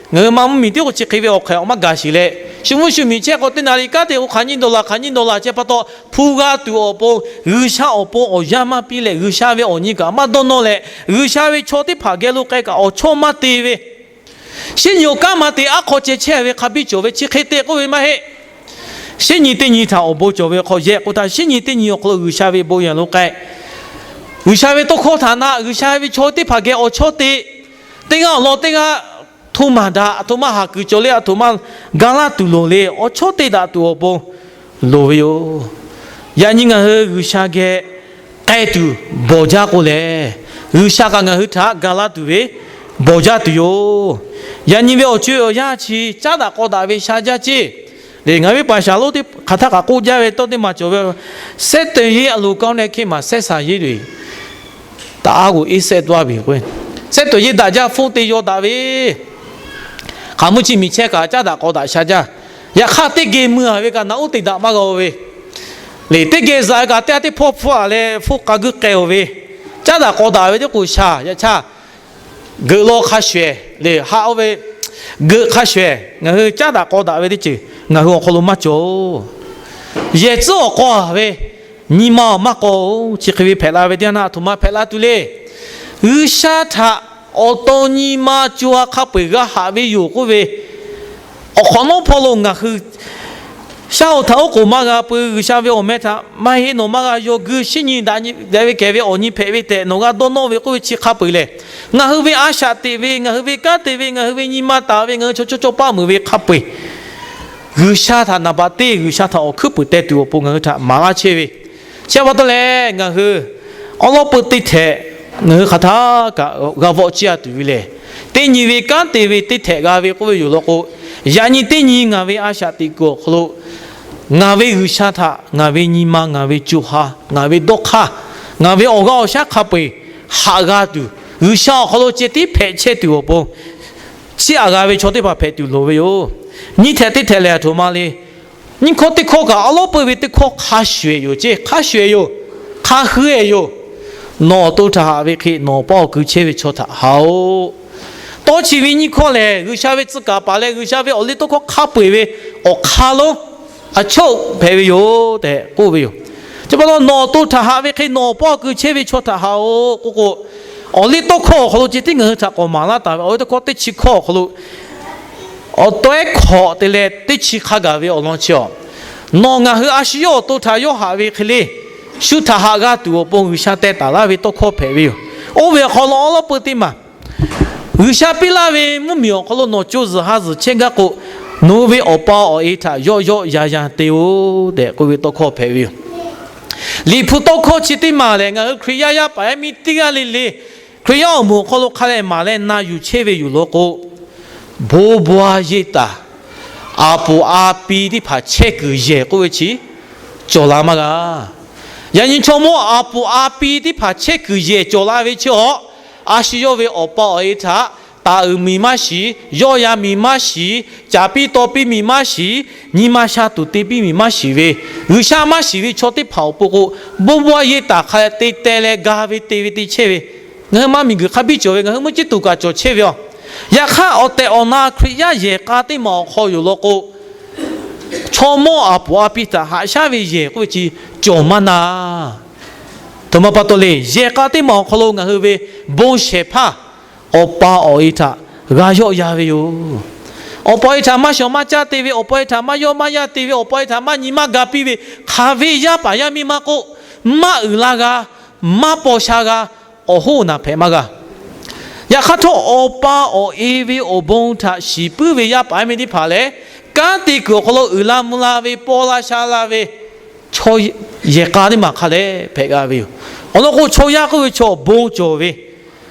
ngaˬ hui ma mvuhˇmiˬ tiˉ k'o chi hk'e ve awˬ hk'e awˬ maˇ gaˬ sheˍ leh, shu mvuhˇ shu miˬ chehˇ k'o teˇ naˍ riˍ kanˉ te k'o hk'aˬ nyi dawˇ laˬ, hk'aˬ nyi dawˇ laˬ chehˇ pa taw, hpu g'a tuˬ awˬ pon G'uiˬsha awˬ pon awˬ yanˇ maˇ piˇ leh, G'uiˬsha ve awˬ nyi kaꞈ maˇ dawˇ nawˇ leh, G'uiˬsha ve chaw teˇ hpaˍ geh lo k'ai kaꞈ awˬ chawˇ maˇ te ve, shinˉ nyi awˬ kanˉ maˇ te aˉ hk'aw ceh chehˇ ve hk'a biˇ cawˬ ve chi hk'e te k'oˆ ve maˇ heˆ. Shinˉ nyi teˇ nyi htaꞈ awˬ bon cawˬ ve hk'aw yehˬ k'o htaꞈ, shinˉ nyi teˇ nyi awˬ hk'aw lo G'uiˬsha ve bon yehˬ lo k'ai, G'uiˬsha ve tawˇ hkawˇ htaꞈ na G'uiˬsha ve chaw teˇ hpaˍ geh awˬ chawˇ te, teˇ g'aˇ awˬ lawn teˇ g'aˇ hto maˬ daꞈ, aˬ htoꞈ ma haˍ kuiˬ cawˬ le, aˬ htoꞈ ma ga laˇ tuˬ loˍ le, awˬ chawˇ te daꞈ tuˬ awˬ pon loˍ ve yoˬ. Yaꞈ nyi ngaˬ hui G'uiˬsha geh k'ai tuˬ bawˬ jaˇ k'o lehˬ, G'uiˬsha kaꞈ ngaˬ hui htaꞈ ga laˇ tuˬ ve bawˬ jaˇ tuˬ yoˬ. Yaꞈ nyi ve awˬ co awˬ yanˇ chi caˉ daꞈ k'aw daꞈ ve sha jaˇ ceˇ. Lehˬ, ngaˬ hui ve paˍ shaˍ lonˉ teˇ hpaˍ hk'aˬ htaˇ kaꞈ k'oˆ jaˇ ve tawˇ teˇ maˬ cawˬ ve, ဆက်သွယ်ရေး အလွန်ကောင်းတဲ့ခေတ်မှာ ဆက်ဆံရေးတွေ တအားကို အေးစက်သွားပြီ k'o, ဆက်သွယ်ရေး daꞈ jaˇ, phone te yaw daꞈ ve, hk'aˬ mui chi miˬ chehˇ kaꞈ caˉ daꞈ k'aw daꞈ sha jaˇ. Yaꞈ hk'aˇ, teˇ geh mui a ve kaꞈ naꞈ uˉ te daꞈ maˇ g'a-o ve, lehˬ, teˇ geh za kaꞈ teˇ g'aˇ teˇ hpawˇ hpfuhˇ a leh hpfuhˇ k'a guiˇ k'ai-o ve, caˉ daꞈ k'aw daꞈ ve teˇ k'o sha yaꞈ htaˇ, geuꞈ law hk'a shuˍ-ehˍ lehˬ, haꞈ-o ve geuꞈ hk'a shuˍ-ehˍ ngaˬ hui caˉ daꞈ k'aw daꞈ ve teˇ ceuˬ ngaˬ hui awˬ hk'aw lo maˇ cawˬ-oˬ. Yehˬ tcuhˉ awˬ k'aw-a ve nyi ma awˬ maˇ k'aw-oˬ. Chi hk'e ve hpehꞈ la ve teˇ yanˇ, aˬ htoꞈ ma hpehꞈ la tuˬ le. G'uiˬsha htaꞈ awˬ to nyi ma co ha hk'a peu-eˬ g'a haꞈ ve yoˬ k'oˆ ve, awˬ hk'awꞈ nawˉ hpawˇ lo ngaˬ hui shaˉ hoꞈ htaꞈ oˉ k'oˍ maˇ g'a peuˬ. G'uiˬsha ve awˬ meh htaꞈ maˇ heˆ nawˬ maˇ g'a yaw guiˇ, shinˉ nyi daꞈ ve daꞈ ve kehˬ ve awˬ nyi hpehꞈ ve tehꞈ nawˬ g'a dawˇ nawˇ ve k'oˆ ve chi hk'a peu-eˬ lehˬ, ngaˬ hui ve a shaꞈ teꞈ ve, ngaˬ hui ve kanˉ te ve, ngaˬ hui ve nyi ma taˍ ve, ngaˬ hui chaw chawˇ cawˇ paˆ meuˍ ve hk'a peu-eˬ, G'uiˬsha htaꞈ naˍ baꞈ te, G'uiˬsha htaꞈ awˬ hkuiˉ puiˍ teh tuˬ awˬ pon ngaˬ hui htaꞈ maˍ laˇ chehˇ ve, chi pa taw leh ngaˬ hui awˉ lawˉ peu teˇ htehꞈ ngaˬ hui hk'aˬ htaˇ kaꞈ g'a vawˆ ciˇ a tuˬ ve lehˬ, teˇ nyi ve kanˉ te ve teˇ htehꞈ g'a ve k'oˆ ve yoˬ law k'o, yaꞈ nyi teˇ nyi ngaˬ ve a shaꞈ teꞈ kuiˬ awˬ hk'aw lo ngaˬ ve G'uiˬsha htaꞈ ngaˬ ve nyi ma, ngaˬ ve co ha, ngaˬ ve dawˇ hk'aˇ, ngaˬ ve awˬ g'aˇ awˬ shaˉ hk'a peu-eˬ haꞈ g'a tuˬ, G'uiˬsha awˬ hk'aw lo ceh tiˉ hpehꞈ chehˇ tuˬ awˬ pon chiˇ aꞈ g'a ve chaw teˇ hpaˍ hpehꞈ tuˬ loˍ ve yoˬ. Nyiˇ htehꞈ teˇ htehꞈ lehˬ, aˬ htoꞈ ma le. Nyiˇ hkawˇ teˇ hkawˇ kaꞈ awˉ lawˉ peu ve teˇ hkawˇ hk'a shuˍ-ehˍ yoˬ ceˇ, hk'a shuˍ-ehˍ yoˬ, hk'a hui-ehˍ yoˬ. Nawˬ awˬ to htaꞈ haꞈ ve hk'e nawˬ awˬ pa awˬ kui chehˇ ve chaw htaꞈ haꞈ-oꞈ. Tawˇ chi ve nyiˇ hkawˇ lehˬ, G'uiˬsha ve tcuh kaˍ paˍ leh G'uiˬsha ve awˬ liˇ tawˇ hkawˇ hk'a peu-eˬ ve awˬ hk'aˇ lonˉ a chawˇ hpehꞈ ve yoˬ tehꞈ k'oˆ ve yoˬ. Chi pa taw nawˬ awˬ to htaꞈ haꞈ ve hk'e nawˬ awˬ pa awˬ kui chehˇ ve chaw htaꞈ haꞈ-oꞈ k'oˆ k'o, awˬ liˇ tawˇ hkawˇ awˬ hk'aw lo ceh tiˉ ngaˬ hui htaꞈ k'awꞈ maˍ laˇ taˍ ve awˬ liˇ tawˇ hkawˇ teˇ chi hkawˇ awˬ hk'aw lo awˬ tawehˉ hkawꞈ te leh teˇ chi hk'a gaˬ ve awˬ lawn chi awˬ, nawˬ ngaˬ hui a shu yawˇ awˬ to htaꞈ yawˇ haꞈ ve hk'e le, shu htaꞈ haꞈ g'a tuˬ awˬ pon G'uiˬsha teh taˍ laˇ ve tawˇ hkawˇ hpehꞈ ve yoˬ. Oˇ ve awˬ hk'aw lo awˉ lawˉ peu teˇ maˬ G'uiˬsha piˇ laˇ ve mvuhˇmiˬ awˬ hk'aw lo nawˬ co zuhˬ ha zuhˬ chehˇ gaˇ k'o, nawˬ hui ve awˬ pa awˬ e htaꞈ yawˆ yawˆ yan yan te-oˬ tehꞈ k'oˆ ve tawˇ hkawˇ hpehꞈ ve yoˬ. Liꞈ hpu tawˇ hkawˇ chi teˇ maˬ lehˬ, ngaˬ hui Hkriꞈ yaˇ yaˇ paˍ yaˇ miˇ teˇ g'aˇ le le Hkriꞈ yaˇ awˬ moˍ awˬ hk'aw lo hk'a leh maˍ leh na yuˬ chehˇ ve yoˬ law k'o, bon bon a yeˇ taˍ, a puˍ a pi teˇ hpaˍ chehˇ kuiˬ yehˬ k'oˆ ve chi cawˬ la maˇ g'a. Yaꞈ nyi chaw mawˇ a puˍ a pi teˇ hpaˍ chehˇ kuiˬ yehˬ cawˬ la ve chi awˬ, a shu yawˇ ve awˬ pa awˬ e htaꞈ taˍ uiˍ miˬ maˇ shiˍ, yawˇ yan miˬ maˇ shiˍ, caˍ piˇ taw piˇ miˬ maˇ shiˍ, nyi ma sha tuˬ te piˇ miˬ maˇ shiˍ ve, G'uiˬsha maˇ shiˍ ve chaw teˇ hpaˍ awˬ pon k'o, bon bon a yeˇ taˍ hk'a leh te teh leh ga ve te ve te chehˇ ve, ngaˬ hui maˇ miˬguiˬ hk'a biˇ cawˬ ve, ngaˬ hui mvuhˇ ciˉ tuˬ kaꞈ cawˬ chehˇ ve a. Yaꞈ hk'aˇ, awˬ tehˬ awˬ na Hkriꞈ yaˇ yehˬ k'a teˇ maˬ awˬ hk'aw yoˬ law k'o, chaw mawˇ a puˍ a pi htaꞈ haꞈ shaˉ ve yehˬ k'oˆ ve chi cawˬ maˇ na. Aˬ htoꞈ ma pa taw le, yehˬ k'a teˇ maˬ awˬ hk'aw lo ngaˬ hui ve bon shehˍ hpaˇ awˬ pa awˬ e htaꞈ g'a yawˆ yan ve yoˬ. Awˬ pa awˬ e htaꞈ maˇ shawˍ maˇ caˇ te ve, awˬ pa awˬ e htaꞈ maˇ yawˆ maˇ yanˇ te ve, awˬ pa awˬ e htaꞈ maˇ nyi maˇ ga piˇ ve, hk'aˬ ve yaˇ paˍ yaˇ miˇ maˇ k'oˆ, maˇ uiˍ la g'a, maˇ paw sha g'a, awˬ hoˉ naˬ hpehꞈ maˇ g'a. Yaꞈ hk'aˇ htawˇ, awˬ pa awˬ e ve awˬ bon htaꞈ shiˍ puiˉ ve yaˇ paˍ yaˇ miˇ teˇ hpaˍ lehˬ, kanˉ te kuiˬ awˬ hk'aw lo uiˍ la mvuh la ve, paw la sha la ve, chaw yehˬ k'a teˇ maˬ hk'a leh hpehꞈ g'a ve yoˬ. Awˬ lawn k'o, chaw yaˇ k'oˆ ve chaw bon cawˬ ve,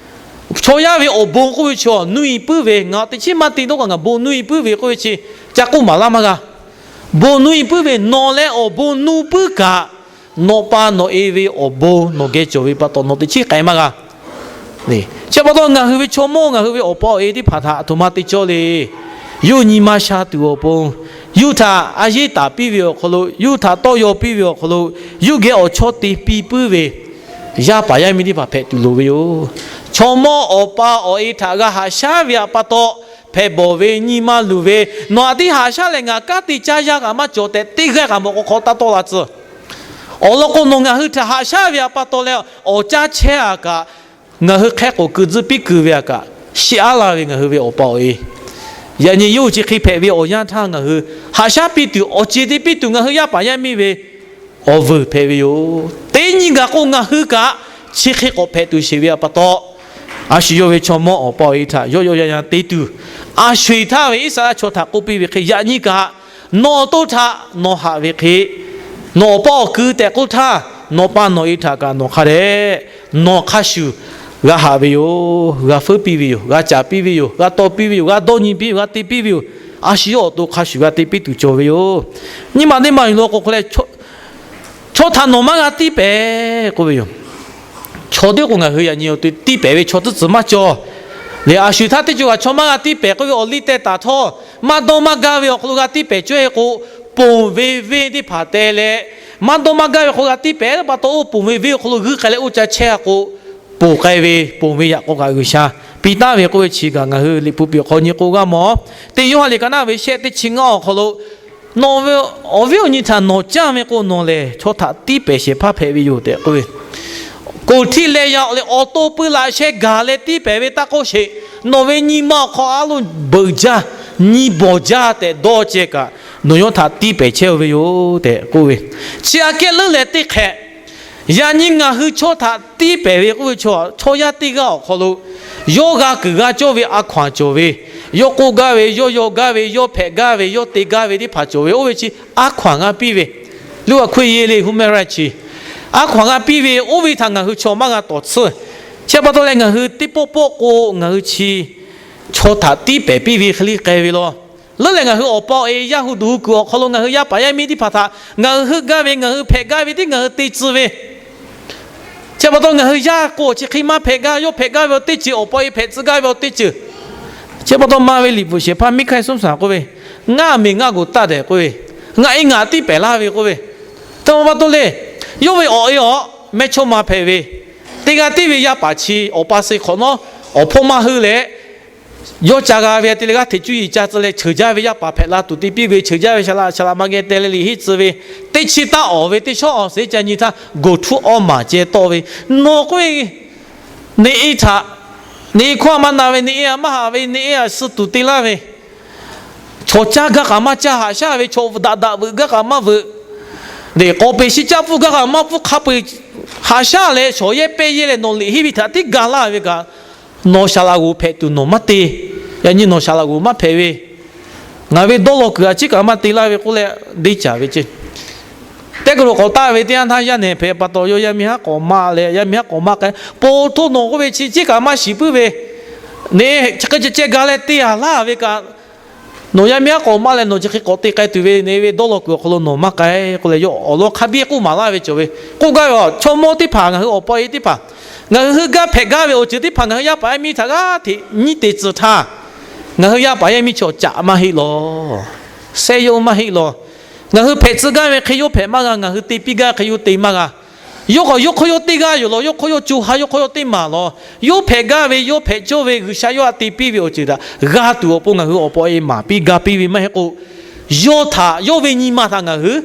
chaw yaˇ ve awˬ bon k'oˆ ve chaw nuˇ e puiˉ ve, ngaˬ teꞈ chiˉ maˇ te dawˇ kaꞈ ngaˬ bon nuˇ e puiˉ ve k'oˆ ve chi ca k'oˆ maˍ laˇ maˇ g'a. Bon nuˇ e puiˉ ve, nawˬ leh awˬ bon nuˇ puiˉ kaꞈ, nawˬ pa nawˬ e ve awˬ bon nawˬ geh cawˬ ve pa taw nawˬ teꞈ chiˉ k'ai maˇ g'a. Chi pa taw ngaˬ hui ve chaw mawˇ ngaˬ hui ve awˬ pa awˬ e teˇ hpaˍ htaꞈ aˬ htoꞈ ma te cawˇ le. Yawˇ nyi ma sha tuˬ awˬ pon, yawˇ htaꞈ a yeˇ taˍ piˇ ve awˬ hk'aw lo, yawˇ htaꞈ tawˇ yaw piˇ ve awˬ hk'aw lo, yawˇ geh awˬ chawˇ te piˇ puiˉ ve yaˇ paˍ yaˇ miˇ teˇ hpaˍ hpehꞈ tuˬ loˍ ve yoˬ. Chaw mawˇ awˬ pa awˬ e htaꞈ g'a haꞈ shaˉ ve htaꞈ pa taw, hpehꞈ bawˬ ve nyi ma luˬ ve, nawˬ htaꞈ tiˉ haꞈ shaˉ leh ngaˬ kanˉ te caˇ yaˇ kaꞈ maˇ cawˬ tehꞈ teˇ g'aˇ kaꞈ mawˬ k'aw hk'aw taˇ tawˆ la tcuh. Awˬ lawn k'o, nawˬ ngaˬ hui htaꞈ haꞈ shaˉ ve htaꞈ pa taw leh awˬ caˇ chehˇ a kaꞈ, ngaˬ hui hk'e k'oˍ keu tzuhˇ piˉ keu ve a kaꞈ, shiˍ aˉ la ve ngaˬ hui ve awˬ pa awˬ e Yaꞈ nyi yawˇ hui chi hk'e hpehꞈ ve awˬ yanˇ htaˇ ngaˬ hui haꞈ shaˉ piˇ tuˬ, awˬ ceˬ te piˇ tuˬ ngaˬ hui yaˇ paˍ yaˇ miˇ ve awˬ vuiˬ hpehꞈ ve yoˬ. Teˇ nyi gaˬ k'o ngaˬ hui kaꞈ chi hk'e k'awꞈ hpehꞈ tuˬ sheˍ ve pa taw, a shu yawˇ ve chaw mawˇ awˬ pa awˬ e htaꞈ yawˆ yawˆ yanˇ yanˇ te tuˬ, a sho eˬ htaˇ ve Iˉsaˍreˍlaˆ chaw htaꞈ k'oˆ piˇ ve hk'e, yaꞈ nyi kaꞈ nawˬ awˬ to htaꞈ nawˬ haꞈ ve hk'e, nawˬ awˬ pa awˬ kuiˬ tehꞈ k'oˆ htaˇ, nawˬ pa nawˬ e htaꞈ kaꞈ nawˬ hk'a dehꞈ nawˬ hk'a shuˍ g'a haꞈ ve yoˬ, g'a feuˉ piˇ ve yoˬ, g'a caˍ piˇ ve yoˬ, g'a taw piˇ ve yoˬ, g'a dawˇ nyi piˇ ve yoˬ, g'a te piˇ ve yoˬ. A shu yawˇ awˬ to hk'a shuˍ g'a te piˇ tuˬ cawˬ ve yoˬ. Nyi ma teˇ ma yuˬ law k'o hk'aw leh, chaw htaꞈ nawˬ maˇ g'a tiˇ pehˍ k'oˆ ve yoˬ. Chaw teˇ k'o ngaˬ hui yaꞈ nyi awˬ to tiˇ pehˍ ve chaw teˇ tcuh maˇ cawˬ. Lehˬ a shu htaˇ teˇ ceuˬ kaꞈ chaw maˇ g'a tiˇ pehˍ k'oˆ ve awˬ liˇ teh taˍ htawˇ, maˇ dawˇ maˇ gaˇ ve awˬ hk'aw lo g'a tiˇ pehˍ cawˇ e k'o, ponˬ ve venˇ teˇ hpaˍ teh leh, maˇ dawˇ maˇ gaˇ ve hk'aw lo g'a tiˇ pehˍ pa taw, oˇ ponˬ ve venˇ awˬ hk'aw lo g'uiˇ k'ai leh oˇ ca chehˇ a k'o, ponˬ k'ai ve, ponˬ ve yaꞈ k'aw kaꞈ G'uiˬsha piˇ taˍ ve k'oˆ ve chi kaꞈ ngaˬ hui Liꞈ hpu piꞈ awˬ hk'aw nyi k'o g'a mawˬ. Teˇ Yoˇhanˬ liꞈ ka naˆ ve shehˆ teˇ chi ngaˇ awˬ hk'aw lo, Nawˬ ve awˬ viˉ awˬ nyi htaꞈ nawˬ canˇ ve k'o, nawˬ lehˬ chaw htaꞈ tiˇ pehˍ shehˍ hpaˇ hpehꞈ ve yoˬ tehꞈ k'oˆ ve. Koˍ htiˇ leh yaꞈ leh awˬ to pui laꞈ sheh gaˬ leh tiˇ pehˍ ve taˇ k'oˆ sheˍ, nawˬ ve nyi ma awˬ hk'aw a loˬ beuꞈ jaˇ, nyi bawˬ jaˇ tehꞈ dawˇ ceh kaꞈ, nawˬ yawˇ htaꞈ tiˇ pehˍ chehˇ ve yoˬ tehꞈ k'oˆ ve. Chi aꞈ kehˉ leuˉ leh teˇ hk'ehꞈ, yaꞈ nyi ngaˬ hui chaw htaꞈ tiˇ pehˍ ve k'oˆ ve chaw, chaw yaˇ teˇ g'aˇ awˬ hk'aw lo yawˇ g'a kuiˬ g'a cawˇ ve a hkaw-anˬ cawˬ ve, yawˇ k'oˆ gaˇ ve, yawˇ yaw gaˇ ve, yawˇ hpehꞈ gaˇ ve, yawˇ te gaˇ ve teˇ hpaˍ cawˬ ve, oˇ ve chi a hkaw-anˬ g'a piˇ ve, လူ့အခွင့်အရေး leh human rights chi a hkaw-anˬ g'a piˇ ve, oˇ ve htaꞈ ngaˬ hui chaw maˇ g'a tawˍ tsuhˇ. Chi pa taw leh ngaˬ hui teˇ pawˆ pawˆ k'o ngaˬ hui chi chaw htaꞈ tiˇ pehˍ piˇ ve hk'e le k'ai ve law. Leuˉ leh ngaˬ hui awˬ pa awˬ e yaˇ hu duˬ hu kuiˬ awˬ hk'aw lo ngaˬ hui yaˇ paˍ yaˇ miˇ teˇ hpaˍ htaꞈ ngaˬ hui heuˆ gaˇ ve, ngaˬ hui hpehꞈ gaˇ ve tiˉ ngaˬ hui te tcuh ve. Chi pa taw ngaˬ hui yaˇ k'o chi hk'e maˇ hpehꞈ gaˇ, yawˇ hpehꞈ gaˇ ve awˬ teˇ ceuˬ, awˬ pa awˬ e hpehꞈ tcuh gaˇ ve awˬ teˇ ceuˬ. Chi pa taw ma ve liꞈ bvuhꞈ shehˍ hpaˇ Miˇhkaˇsuˉsaˍ k'oˆ ve, Ngaˬ miˬ ngaˬ g'oˍ taˇ dehꞈ k'oˆ ve, ngaˬ e ngaˬ tiˇ pehˍ laˇ ve k'oˆ ve, htaꞈ ma pa taw le, yawˇ ve awˬ e awˬ mehˇchawˇma hpehꞈ ve, teˇ g'aˇ tiˉ ve yaˇ paˍ chi awˬ pa suh hk'awꞈ nawˉ awˬ hpawˇ maˇ heuˆ leh, yawˇ ca g'a ve te leh g'aˇ hteꞈ cuˇ yiˍ ca tcuh leh cheuˬ jaˇ ve yaˇ paˍ hpehꞈ la tuˬ te piˇ ve, cheuˬ jaˇ ve shaˍ laꞈ shaˍ laꞈ ma geh teh leh liꞈ henˇ tcuh ve, teˇ chi taˇ awˍ ve teˇ shawˉ awˬ suhˉ ca nyi htaˇ ကိုယ်ထူး awˇ maˍ ceh tawˆ ve, nawˬ k'oˆ ve, neꞈ e htaꞈ, neꞈ e hkawˇ a maˇ na ve, neꞈ e a maˇ haꞈ ve, neꞈ e a suh tuˬ te laˇ ve, chaw caˇ gaˇ kaꞈ maˇ caˇ haꞈ shaˉ ve, chaw daꞈ daꞈ veuꞈ gaˇ kaꞈ maˇ veuꞈ, k'awꞈ peˬ shi caˇ pfuhˇ gaˇ kaꞈ maˇ pfuhˇ hk'a peu-eˬ haꞈ shaˉ leh shawˍ yehˇ pehˇ yehˇ leh nawˬ liꞈ henˇ ve htaꞈ tiˉ ga laˇ ve kaꞈ, nawˬ shaˍ laꞈ g'oˍ hpehꞈ tuˬ nawˬ maˇ te. Yaꞈ nyi nawˬ shaˍ laꞈ g'oˍ maˇ hpehꞈ ve, ngaˬ ve dawˇ law kuiˬ a ciˉ kaꞈ maˇ te laˇ ve k'oˆ leh deˇ caˍ ve ceˇ. Teˇ ka lo k'awꞈ taˆ ve teˇ yanˇ htaˇ yaˇ nehˬ hpehꞈ pa taw, yawˇ yaˇ miˇ haˉ k'awꞈ maˇ leh, yaˇ miˇ haˉ k'awꞈ maˇ k'ai, po hto nawˬ k'oˆ ve chi ciˉ kaꞈ maˇ shiˍ puiˉ ve, neꞈ e chi hk'e ceh ceh ga leh te a laˇ ve kaꞈ, nawˬ yaˇ miˇ haˉ k'awꞈ maˇ leh nawˬ chi hk'e k'awꞈ te k'ai tuˬ ve, neꞈ e ve dawˇ law kuiˬ awˬ hk'aw lo nawˬ maˇ k'ai k'oˆ leh, yawˇ awˬ lawn hk'a biˇ k'oˆ maˍ laˇ ve cawˬ ve. K'oˆ gaˇ ve, chaw mawˇ teˇ hpaˍ, ngaˬ hui awˬ pa awˬ e teˇ hpaˍ, ngaˬ hui heuˆ gaˇ hpehꞈ gaˇ ve awˬ ceuˬ teˇ hpaˍ ngaˬ hui yaˇ paˍ yaˇ miˇ htaꞈ g'aˇ hteꞈ nyiˇ te tcuh htaˇ, ngaˬ hui yaˇ paˍ yaˇ miˇ chaw caꞈ maˇ heˆ law. Shehˆ yawˇ maˇ heˆ law. Ngaˬ hui hpehꞈ tcuh gaˇ ve hk'e yawˇ hpehꞈ maˇ g'a, ngaˬ hui te piˇ gaˇ hk'e yawˇ te maˇ g'a. Yawˇ k'awꞈ yawˇ hk'oˆ yawˇ teˇ g'aˇ yoˬ law, yawˇ hk'oˆ yawˇ co ha, yawˇ hk'oˆ yawˇ teˇ maˬ law. Yawˇ hpehꞈ gaˇ ve, yawˇ hpehꞈ cawˇ ve, G'uiˬsha yawˇ htaꞈ te piˇ ve awˬ ceuˬ htaꞈ g'a tuˬ awˬ pon ngaˬ hui awˬ pa awˬ e maˍ piˇ ga piˇ ve maˇ heˆ k'o, yawˇ htaꞈ, yawˇ ve nyi ma htaꞈ ngaˬ hui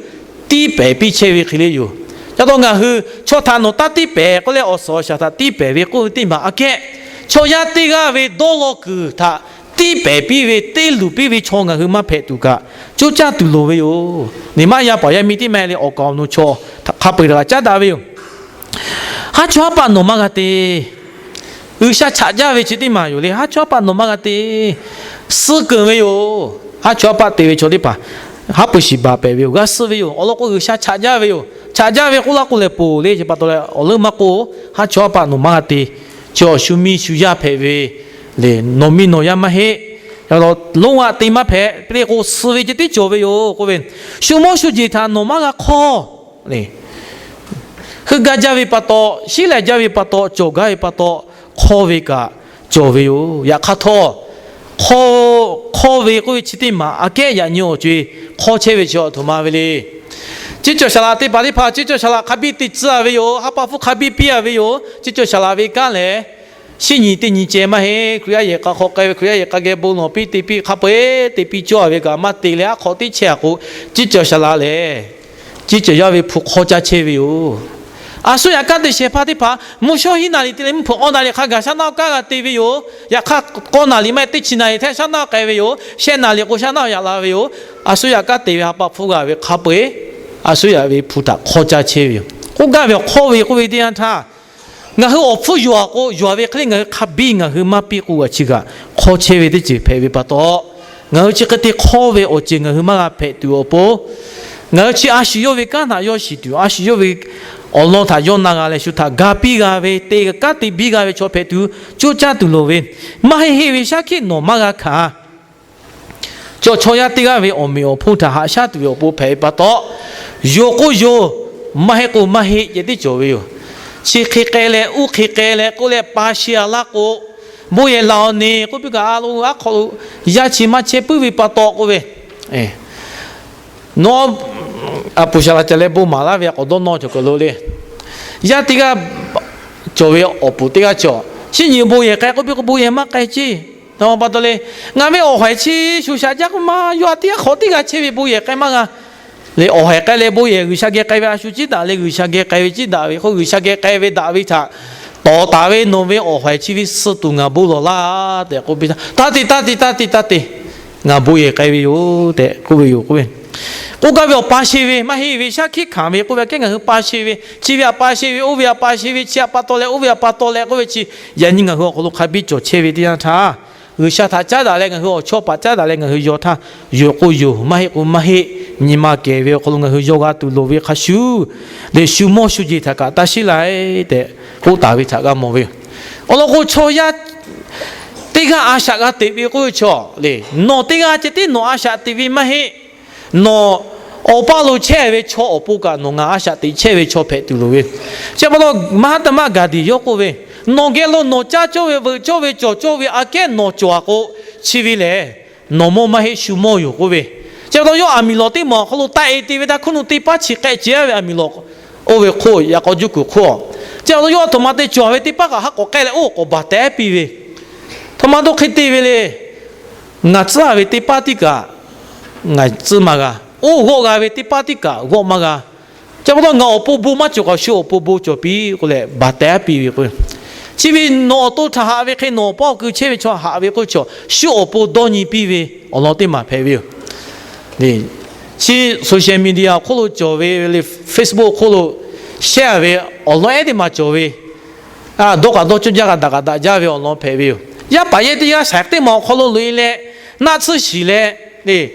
tiˇ pehˍ piˇ chehˇ ve hk'e le yoˬ. Ca taw ngaˬ hui chaw htaꞈ nawˬ taˇ tiˇ pehˍ k'oˆ leh awˬ suhˍ awˬ shaˍ htaꞈ tiˇ pehˍ ve k'oˆ ve teˇ maˬ aꞈ kehˉ, chaw yaˇ teˇ g'aˇ ve dawˇ law kuiˬ htaꞈ tiˇ pehˍ piˇ ve, teˇ luˬ piˇ ve chaw ngaˬ hui maˇ hpehꞈ tuˬ kaꞈ, coˇ caˇ tuˬ loˍ ve yoˬ. Neꞈ maˇ yaˇ paˍ yaˇ miˇ teˇ maˇ leh awˬ kaˍ awˬ nu chaw hk'a peu-eˬ htaꞈ caˉ daꞈ ve yoˬ. Haˉ chawˇ haˉ paˆ nawˬ maˇ g'a te. G'uiˬsha chaꞈ jaˇ ve chi teˇ maˬ yoˬ le. Haˉ chawˇ haˉ paˆ nawˬ maˇ g'a te. Suh keunˍ ve yoˬ. Haˉ chawˇ haˉ paˆ te ve chaw teˇ hpaˍ haˉ pui shiˍ baˬ pehˍ ve yoˬ. G'a suh ve yoˬ. Awˬ lawn k'o, G'uiˬsha chaꞈ jaˇ ve yoˬ. Chaꞈ jaˇ ve k'oˆ laˇ k'o lehˬ, poˬ le chi pa taw leh awˬ leuˉ maˇ k'oˆ, haˉ chawˇ haˉ paˆ nawˬ maˇ g'a te. Chi awˬ shu miˇ shu yaˇ hpehꞈ ve le, nawˬ miˇ nawˬ yaˇ maˇ heˆ. Lonˉ g'aꞈ te maˇ hpehꞈ. Peuˬ le k'o, suh ve ceh tiˉ cawˬ ve yoˬ k'oˆ ve, shu mawˇ shu jeˬ htaꞈ nawˬ maˇ g'a hk'awˇ le. Heuˆ gaˇ jaˇ ve pa taw, shiˉ lehˬ jaˇ ve pa taw, cawˬ gaˇ ve pa taw, hk'awˇ ve kaꞈ cawˬ ve yoˬ. Yaꞈ hk'aˇ htawˇ, hk'awˇ ve k'oˆ ve chi teˇ maˬ aꞈ kehˉ yaꞈ nyi awˬ co-e hk'awˇ chehˇ ve chi a htoꞈ ma ve le. Ceˇ cawˬ saˍ laꞈ teˇ hpaˍ teˇ hpaˍ ceˇ cawˬ saˍ laꞈ hk'a biˇ te tcuh a ve yoˬ. Haˉ paˆ hpfuhˇ hk'a biˇ piˇ a ve yoˬ. Ceˇ cawˬ saˍ laꞈ ve kanˉ lehˬ, shinˉ nyi teˇ nyi ceh maˇ heˆ. Hkriꞈ yaˇ yehˬ k'a hk'aw k'ai ve Hkriꞈ yaˇ yehˬ k'a geh bon lawˬ piˇ te piˇ hk'a peu-eˬ te piˇ cawˇ a ve kaꞈ maˇ te leh, aˉ hk'aw teˇ chehˇ a k'o, ceˇ cawˬ saˍ laꞈ lehˬ, ceˇ cawˬ yaˇ ve hpu hk'awˇ caˇ chehˇ ve yoˬ. A suhˉ yaꞈ kanˉ te shehˍ hpaˇ teˇ hpaˍ mvuhˇ shawˉ hiˉ naˍ riˍ te leh mvuhˇ hpeuꞈ k'awˇ naˍ riˍ hk'a gaˬ shaˉ naˆ oˇ kanˉ g'a te ve yoˬ. Yaꞈ hk'aˇ, k'awˇ naˍ riˍ maˇ heˆ, teˇ chi naˍ riˍ htaˇ shaˉ naˆ oˇ k'ai ve yoˬ. Shehˆ naˍ riˍ k'o shaˉ naˆ oˇ yaꞈ la ve yoˬ. A suhˉ yaꞈ kanˉ te ve ha pa hpfuhˇ g'a ve hk'a peu-eˬ, a suhˉ yaꞈ ve hpu htaꞈ hk'awˇ caˇ chehˇ ve yoˬ. K'oˆ gaˇ ve awˬ hk'awˇ ve k'oˆ ve teˇ yanˇ htaˇ, ngaˬ hui awˬ hpfuhˇ yuˬ-a k'o, yuˬ-a ve hk'e le ngaˬ hui hk'a biˇ ngaˬ hui maˇ piˇ k'o, a chi kaꞈ hk'awˇ chehˇ ve teˇ ceuˬ hpehꞈ ve pa taw, ngaˬ hui chi hk'e te hk'awˇ ve awˬ ceuˬ ngaˬ hui maˇ g'a hpehꞈ tuˬ awˬ pon, ngaˬ hui chi a shu yawˇ ve kanˉ htaꞈ yawˇ shiˍ tuˬ, a shu yawˇ ve awˬ lawn htaꞈ yawˇ na g'a leh shu htaꞈ ga piˇ g'a ve, te kanˉ te biˇ g'a ve chaw hpehꞈ tuˬ coˇ caˇ tuˬ loˍ ve, maˇ heˆ heˆ ve shaˉ hkiˆ nawˬ maˇ g'a hkanˍ. Chaw chaw yaˇ teˇ g'aˇ ve awˬ meꞈ awˬ hponˇ htaꞈ haꞈ shaˉ tuˬ ve awˬ pon hpehꞈ ve pa taw, yoˬ k'o yoˬ, maˇ heˆ k'o maˇ heˆ ceh tiˉ cawˬ ve yoˬ. Chi hk'e k'ai leh, oˇ hk'e k'ai leh k'oˆ leh pa shehˍ-a laˇ k'o, bon yehˬ laˬ-aw neˬ k'oˆ piˇ kaꞈ, a lo aˉ hk'aw lo yaˇ chi maˇ chehˇ puiˉ ve pa taw k'oˆ ve, nawˬ a puˍ shaˍ laꞈ ca leh bon maˍ laˇ ve a k'awꞈ dawˇ nawˇ cawˬ kuiˬ lo le. Yaˇ teˇ g'aˇ cawˬ ve awˬ puˍ teˇ g'aˇ cawˬ, chi nyi bon yehˬ k'ai k'oˆ piˇ k'o, bon yehˬ maˇ k'ai ceˇ. Pa taw le, ngaˬ ve awˬ haiˬ chi shuˍ shaꞈ jaˇ k'oˆ ma, yawˇ a teˇ g'aˇ hk'awꞈ teˇ g'a chehˇ ve bon yehˬ k'ai maˇ g'a. Le awˬ haiˬ k'ai leh bon yehˬ G'uiˬsha geh k'ai ve a shu ciˉ daꞈ le, G'uiˬsha geh k'ai ve ciˉ daꞈ ve k'o, G'uiˬsha geh k'ai ve daꞈ ve htaꞈ tawˍ taˍ ve nawˬ ve awˬ haiˬ chi ve suh tuˬ ngaˬ bon lawˬ laˇ tehꞈ k'oˆ piˇ htaˇ, taˇ te, taˇ te, taˇ te, taˇ te, ngaˬ bon yehˬ k'ai ve yoˬ tehꞈ k'oˆ ve yoˬ k'oˆ ve. K'oˆ gaˇ ve awˬ pa shehˍ ve maˇ heˆ ve shaˉ hkiˆ hkanˍ ve k'oˆ ve, a kehˉ ngaˬ hui pa shehˍ ve, chi ve a pa shehˍ ve, oˇ ve a pa shehˍ ve, chi a pa taw leh oˇ ve a pa taw leh k'oˆ ve chi, yaꞈ nyi ngaˬ hui awˬ hk'aw lo hk'a biˇ cawˬ chehˇ ve teˇ yanˇ htaˇ, G'uiˬsha htaꞈ caˉ daꞈ leh ngaˬ hui awˬ chawˇ paˍ caˉ daꞈ leh ngaˬ hui yaw htaˇ, yoˬ k'o yoˬ, maˇ heˆ k'o maˇ heˆ, nyi ma kehˬ ve awˬ hk'aw lo ngaˬ hui yaw g'a tuˬ loˍ ve hk'a shuˍ, leh shu mawˇ shu jeˬ htaꞈ kaꞈ taˇ shiˉ la-e tehꞈ k'oˆ taˍ ve htaꞈ g'a mawˬ ve yoˬ. Awˬ lawn k'o, chaw yaˇ teˇ g'aˇ a shaꞈ g'a teꞈ ve k'oˆ ve chaw le, nawˬ teˇ g'aˇ ceh tiˉ nawˬ a shaꞈ teꞈ ve maˇ heˆ. Nawˬ awˬ paˇ lo chehˇ ve chaw awˬ pon kaꞈ nawˬ ngaˬ a shaꞈ teꞈ chehˇ ve chaw hpehꞈ tuˬ loˍ ve. Chi pa taw, Mahatma Gandhi yawˇ k'oˆ ve, nawˬ geh lo nawˬ caˇ cawˇ ve, veuꞈ cawˇ ve, cawˬ cawˇ ve aꞈ kehˉ nawˬ cawˬ-a k'o, chi ve lehˬ nawˬ mawˇ maˇ heˆ, shu mawˇ yoˬ k'oˆ ve. Chi pa taw, yawˇ aˬ miˍ lawˬ teˇ maˬ awˬ hk'aw lo taˆ-e te ve htaˇ, hkuˇ nuˆ teˇ paˉ chi k'ehˆ ce-a ve aˬ miˍ lawˬ oˇ ve hk'oˆ, yaꞈ k'aw juˇ kuiˬ hk'oˆ. Chi pa taw, yawˇ a htoꞈ ma te cawˬ ve teˇ paˉ kaꞈ haˉ k'awꞈ k'ehˆ leh oˇ k'awꞈ baˬ tehˉ piˇ ve. Htoꞈ ma dawˇ hk'e te ve le. Ngaˬ tcuhˉ-a ve teˇ paˉ tiˉ kaꞈ ngaˬ tcuhˉ maˇ g'a. Oˇ g'awˆ g'a ve teˇ paˉ tiˉ kaꞈ g'awˆ maˇ g'a. Chi pa taw, ngaˬ awˬ pon bon maˇ cawˬ kaꞈ shu awˬ pon bon cawˬ piˇ k'oˆ leh baˬ tehˉ piˇ ve k'o, chi ve nawˬ awˬ to htaꞈ haꞈ ve hk'e nawˬ awˬ paˇ awˬ kui chehˇ ve chaw haꞈ ve k'oˆ ve chaw, shu awˬ pon dawˇ nyi piˇ ve awˬ lawn teˇ maˬ hpehꞈ ve yoˬ. Chi social media awˬ hk'oˆ lo cawˬ ve le, Facebook awˬ hk'oˆ lo share ve awˬ lawn ehˉ teˇ maˬ cawˬ ve, dawˇ kaꞈ dawˇ cawˇ jaˇ, kaꞈ daꞈ kaꞈ daꞈ jaˇ ve awˬ lawn hpehꞈ ve yoˬ. Yaˇ paˍ yehˇ teˇ g'aˇ shaiˍ teˇ maˬ awˬ hk'aw lo loꞈ-e leh, naˆ tsuhˇ shiˍ leh,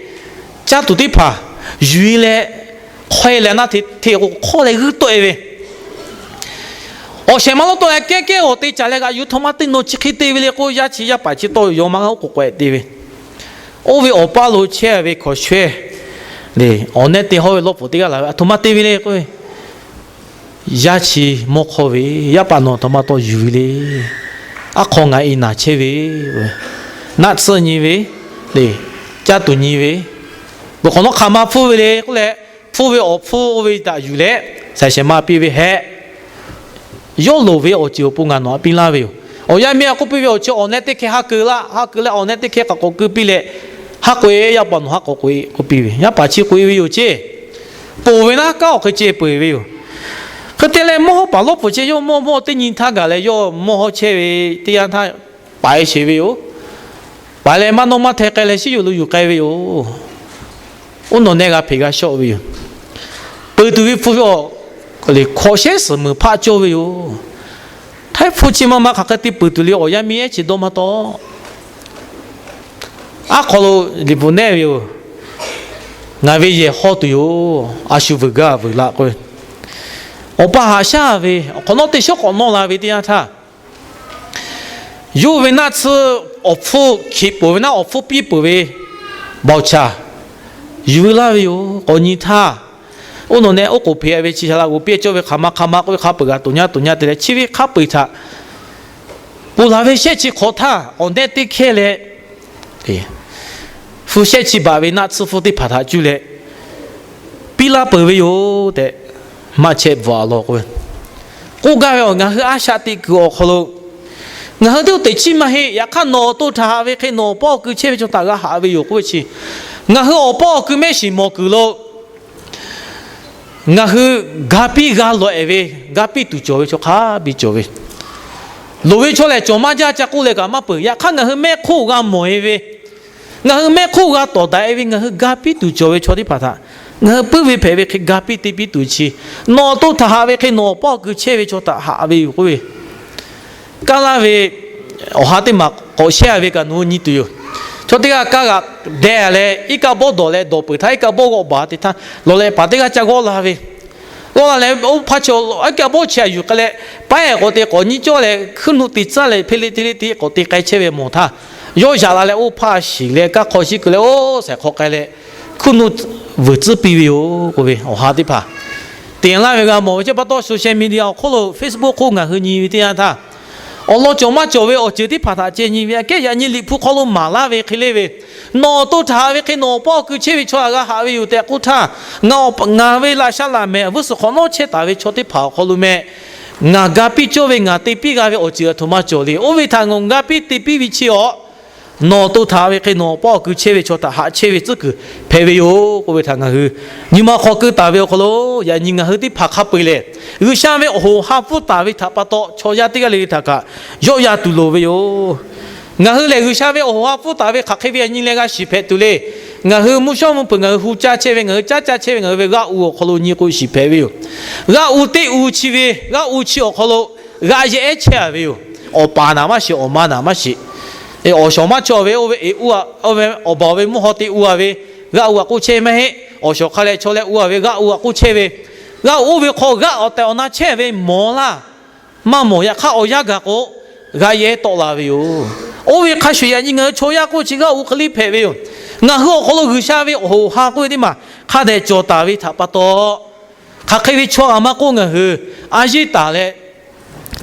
caˇ tuˬ teˇ hpaˍ yuˬ-e leh, hk'aw-e leh naˆ hteˇ k'o hk'awˇ leh g'uiˇ tawˆ-e ve, awˬ shehˍ ma lawˇ tawˆ leh kehˉ kehˉ awˬ te caˍ leh g'aꞈ yuˬ, htoꞈ ma te nawˬ chi hk'e te ve le k'o, yaˇ chi yaˇ paˍ chi tawˇ yaw maˇ g'a, oˇ k'oˍ k'awehꞈ te ve. Oˇ ve awˬ paˇ lo chehˇ ve hkaw shawehˇ le, awˬ nehˉ te hawˇ ve lawˇ pfuhˍ teˇ g'aˇ laˬ ve, aˬ htoꞈ ma te ve le k'o, yaˇ chi mawˇ hk'awˇ ve, yaˇ paˍ nawˬ htoꞈ ma taw yuˬ ve le. Aˉ hk'aw ngaˬ e naˍ chehˇ ve, naˆ tsuhˇ nyi ve le, caˇ tuˬ nyi ve, peuˬ hk'awꞈ nawˉ hk'aˬ ma hpfuhˇ ve le k'oˆ leh, hpfuhˇ ve awˬ hpfuhˇ oˇ ve htaꞈ yuˬ leh, shaiˍ shehˍ ma piˇ ve hehꞈ. Yawˇ loˍ ve awˬ ceuˬ awˬ pon ngaˬ nawˬ htaꞈ piˇ laˇ ve yoˬ. Awˬ yanˇ miˇ a k'oˆ piˇ ve awˬ chi awˬ nehˉ teˇ hkeh haˉ keu laˇ, haˉ keu leh awˬ nehˉ teˇ hkeh k'awꞈ k'awꞈ keu piˇ leh, haˉ k'oꞈ-e, yaˇ paˍ nawˬ haˉ k'awꞈ k'oꞈ-e k'oˆ piˇ ve, yaˇ paˍ chi k'oꞈ-e ve yoˬ ceˇ. Ponˬ ve naˉ kaˉ awˬ hk'e ceh peu-eˬ ve yoˬ. Hk'e te leh mawˇ hawˉ paˍ lawˇ pfuhˍ ceh yawˇ mawˇ mawˇ teˇ nyi htaˇ gaˬ leh yawˇ mawˇ hawˉ chehˇ ve teˇ yanˇ htaˇ, paˍ-e sheˍ ve yoˬ. Paˍ leh maˇ nawˇ maˇ hteh k'ai leh shiˉ yoˬ lo yuˬ k'ai ve yoˬ. Oˇ nawˬ nehˆ g'a hpeꞈ g'a shawˆ ve yoˬ. Peuˬ tuˬ ve hpu a, hkawꞈ shehˉ suhˍ meuˍ hpaˆ cawˇ ve yoˬ. Htaiˇ hpu chi ma ma hk'aˬ hk'e te peuˬ tuˬ le, awˬ yanˇ miˇ ehˉ chi dawˇ maˇ tawˆ. Aˉ hk'aw lo liꞈ bvuhꞈ nehˇ ve yoˬ. Ngaˬ ve yehˬ hawˇ tuˬ yoˬ. A shu vuiˬ gaˇ vuiˬ la k'oˆ ve, awˬ pa haꞈ shaˉ ve awˬ hk'awꞈ nawˉ teˇ shawˉ k'awꞈ nawˇ la ve teˇ yanˇ htaˇ, yawˇ ve naˆ tsuhˇ awˬ hpfuhˇ hkiꞈ peuˬ ve naˉ, awˬ hpfuhˇ piˇ peuˬ ve bawˬ chaˬ yuˬ laˇ ve yoˬ. K'awꞈ nyi htaˇ, oˇ nawˬ nehˆ oˉ k'oˍ hpeꞈ-a ve chi shaˍ laꞈ g'oˍ piˇ cawˇ ve hk'aˬ ma hk'aˬ ma k'oˆ ve hk'a peu-eˬ g'a toꞈ nyaˇ toꞈ nyaˇ te leh, chi ve hk'a peu-eˬ htaꞈ ponˬ laˬ ve shehˆ chi hk'awꞈ htaˇ, awˬ nehˆ teˇ hkehˇ leh, hpu shehˆ chi baˬ ve naˆ tsuhˇ hpfuhˇ teˇ hpaˍ htaꞈ cuˇ leh piˇ laˇ peuˬ ve yoˬ tehꞈ, maˇ chehˇ bvuhꞈ-a law k'oˆ ve. K'oˆ gaˇ ve, ngaˬ hui a shaꞈ teꞈ kuiˬ awˬ hk'aw lo ngaˬ hui teˇ teꞈ chiˇ maˇ heˆ. Yaꞈ hk'aˇ, nawˬ awˬ to htaꞈ haꞈ ve hk'e nawˬ awˬ paˇ awˬ kui chehˇ ve chaw htaꞈ g'a haꞈ ve yoˬ k'oˆ ve chi, ngaˬ hui awˬ paˇ awˬ kui mehˆ shiˍ mawˬ kuiˬ lo Ngaˬ hui ga piˇ g'a lawꞈ-ehˍ ve, ga piˇ tuˬ cawˬ ve chaw hk'a biˇ cawˬ ve, loˍ ve chaw lehˬ cawˬ maˇ jaˇ ca k'oˆ leh kaꞈ maˇ peuˬ. Yaꞈ hk'aˇ ngaˬ hui mehˆ hk'oˆ g'a mawˬ-e ve, ngaˬ hui mehˆ hk'oˆ g'a tawˍ daꞈ-e ve, ngaˬ hui ga piˇ tuˬ cawˬ ve chaw teˇ hpaˍ htaꞈ ngaˬ hui puiˉ ve hpehꞈ ve hk'e ga piˇ te piˇ tuˬ chi, nawˬ awˬ to htaꞈ haꞈ ve hk'e nawˬ awˬ paˇ awˬ kui chehˇ ve chaw htaꞈ haꞈ ve yoˬ k'oˆ ve. Kaˇ laˇ ve awˬ ha teˇ maˬ k'awꞈ shehˇ-a ve kaꞈ nawˬ hui nyi tuˬ yoˬ. Chaw teˇ g'aˇ kaˇ g'aꞈ deh-a leh iˉ kaˆ bawˇ dawˬ leh dawˬ peuˬ htaˇ iˉ kaˆ bawˇ g'awˆ baˬ te htaˇ, lawˬ leh paˍ teˇ g'aˇ ca g'awˇ la ve, g'awˇ la leh oˇ hpaˇ chi iˉ kaˆ bawˇ chi-a yuˬ k'ai leh, paiˉ-ehˍ k'awꞈ te k'awꞈ nyi cawˇ leh hkuiˉ nuˆ te tcuhˉ leh hpeˇ le te le te k'awꞈ te k'ai chehˇ ve mawˬ htaˇ, yawˇ yaꞈ la leh oˇ hpaˇ shiˍ leh kaˇ hk'aw shiˉ keu leh oˇ shaiˍ hk'aw k'ai leh hkuiˉ nuˆ vuiˬ tcuhˉ piˇ ve yoˬ k'oˆ ve awˬ ha teˇ hpaˍ te laˇ ve g'a mawˬ ve. Chi pa taw social media awˬ hk'oˆ lo Facebook hk'oˆ ngaˬ hui nyi ve teˇ yanˇ htaˇ, awˬ lawn cawˬ maˇ cawˬ ve awˬ ceuˬ teˇ hpaˍ htaꞈ ceh nyi ve aꞈ kehˉ yaꞈ nyi Liꞈ hpu hk'aw lo maˍ laˇ ve hk'e le ve, nawˬ awˬ to htaꞈ haꞈ ve hk'e nawˬ awˬ paˇ awˬ kui chehˇ ve chaw htaꞈ g'a haꞈ ve yoˬ tehꞈ k'oˆ htaˇ, ngaˬ, ngaˬ ve laꞈ sha laꞈ mehˍ vuiˇ suhˍ hk'awꞈ nawˉ chehˇ taˍ ve chaw teˇ hpaˍ awˬ hk'aw lo meh, ngaˬ ga piˇ cawˇ ve ngaˬ te piˇ g'a ve awˬ ceuˬ aˬ htoꞈ ma cawˬ le. Oˇ ve htaꞈ ngaˬ ga piˇ te piˇ ve chi awˬ, nawˬ awˬ to htaꞈ haꞈ ve hk'e nawˬ awˬ paˇ awˬ kui chehˇ ve chaw htaꞈ haꞈ chehˇ ve tcuhˉ kuiˬ hpehꞈ ve yoˬ k'oˆ ve htaꞈ ngaˬ hui nyi ma hk'aw keu taˍ ve awˬ hk'aw lo, yaꞈ nyi ngaˬ hui teˇ hpaˍ hk'a peu-eˬ lehˬ, G'uiˬsha ve awˬ hoꞈ ha pfuhˇ taˍ ve htaꞈ pa taw chaw yaˇ teˇ g'aˇ le le htaꞈ kaꞈ yawˆ yan tuˬ loˍ ve yoˬ. Ngaˬ hui lehˬ G'uiˬsha ve awˬ hoꞈ ha pfuhˇ taˍ ve hk'aˬ hk'e ve yaꞈ nyi leh g'a shiˍ hpehꞈ tuˬ le. Ngaˬ hui mvuhˇ shawˉ mvuhˇ hpeuꞈ ngaˬ hui hu caˇ chehˇ ve, ngaˬ hui caˉ caˇ chehˇ ve ngaˬ hui ve g'aˇ u awˬ hk'aw lo nyi k'o shiˍ hpehꞈ ve yoˬ. G'aˇ u teˇ u chi ve g'aˇ u chi awˬ hk'aw lo g'aꞈ yehˬ ehˉ chehˇ-a ve yoˬ. Awˬ paˍ naˍ maˇ shiˍ, awˬ ma naˍ maˇ shiˍ, awˬ shawˍ maˇ cawˇ ve, oˇ ve eˍ uˇ, oˇ ve awˬ baˬ ve mvuhˇ haw te u-a ve g'aˇ u aꞈ k'oˆ chehˇ maˇ heˆ. Awˬ shawˍ hk'a leh chaw leh u-a ve g'aˇ u aꞈ k'oˆ chehˇ ve, g'aˇ u oˇ ve hk'aw g'aˇ awˬ tehˬ awˬ na chehˇ ve mawˬ laˇ. Maˇ mawˬ. Yaꞈ hk'aˇ awˬ yanˇ gaˬ k'o, g'aꞈ yehˬ tawˆ la ve yoˬ. Oˇ ve hk'a shuˍ yaꞈ nyi ngaˬ hui chaw yaˇ k'oˆ chi g'aˇ u hk'e le hpehꞈ ve yoˬ. Ngaˬ hui awˬ hk'aw lo G'uiˬsha ve awˬ hoꞈ ha k'oˆ ve teˇ maˬ hk'a dehꞈ cawˬ taˍ ve htaꞈ pa taw, hk'aˬ hk'e ve chaw g'aꞈ maˇ k'oˆ ngaˬ hui a yiˇ taˍ leh,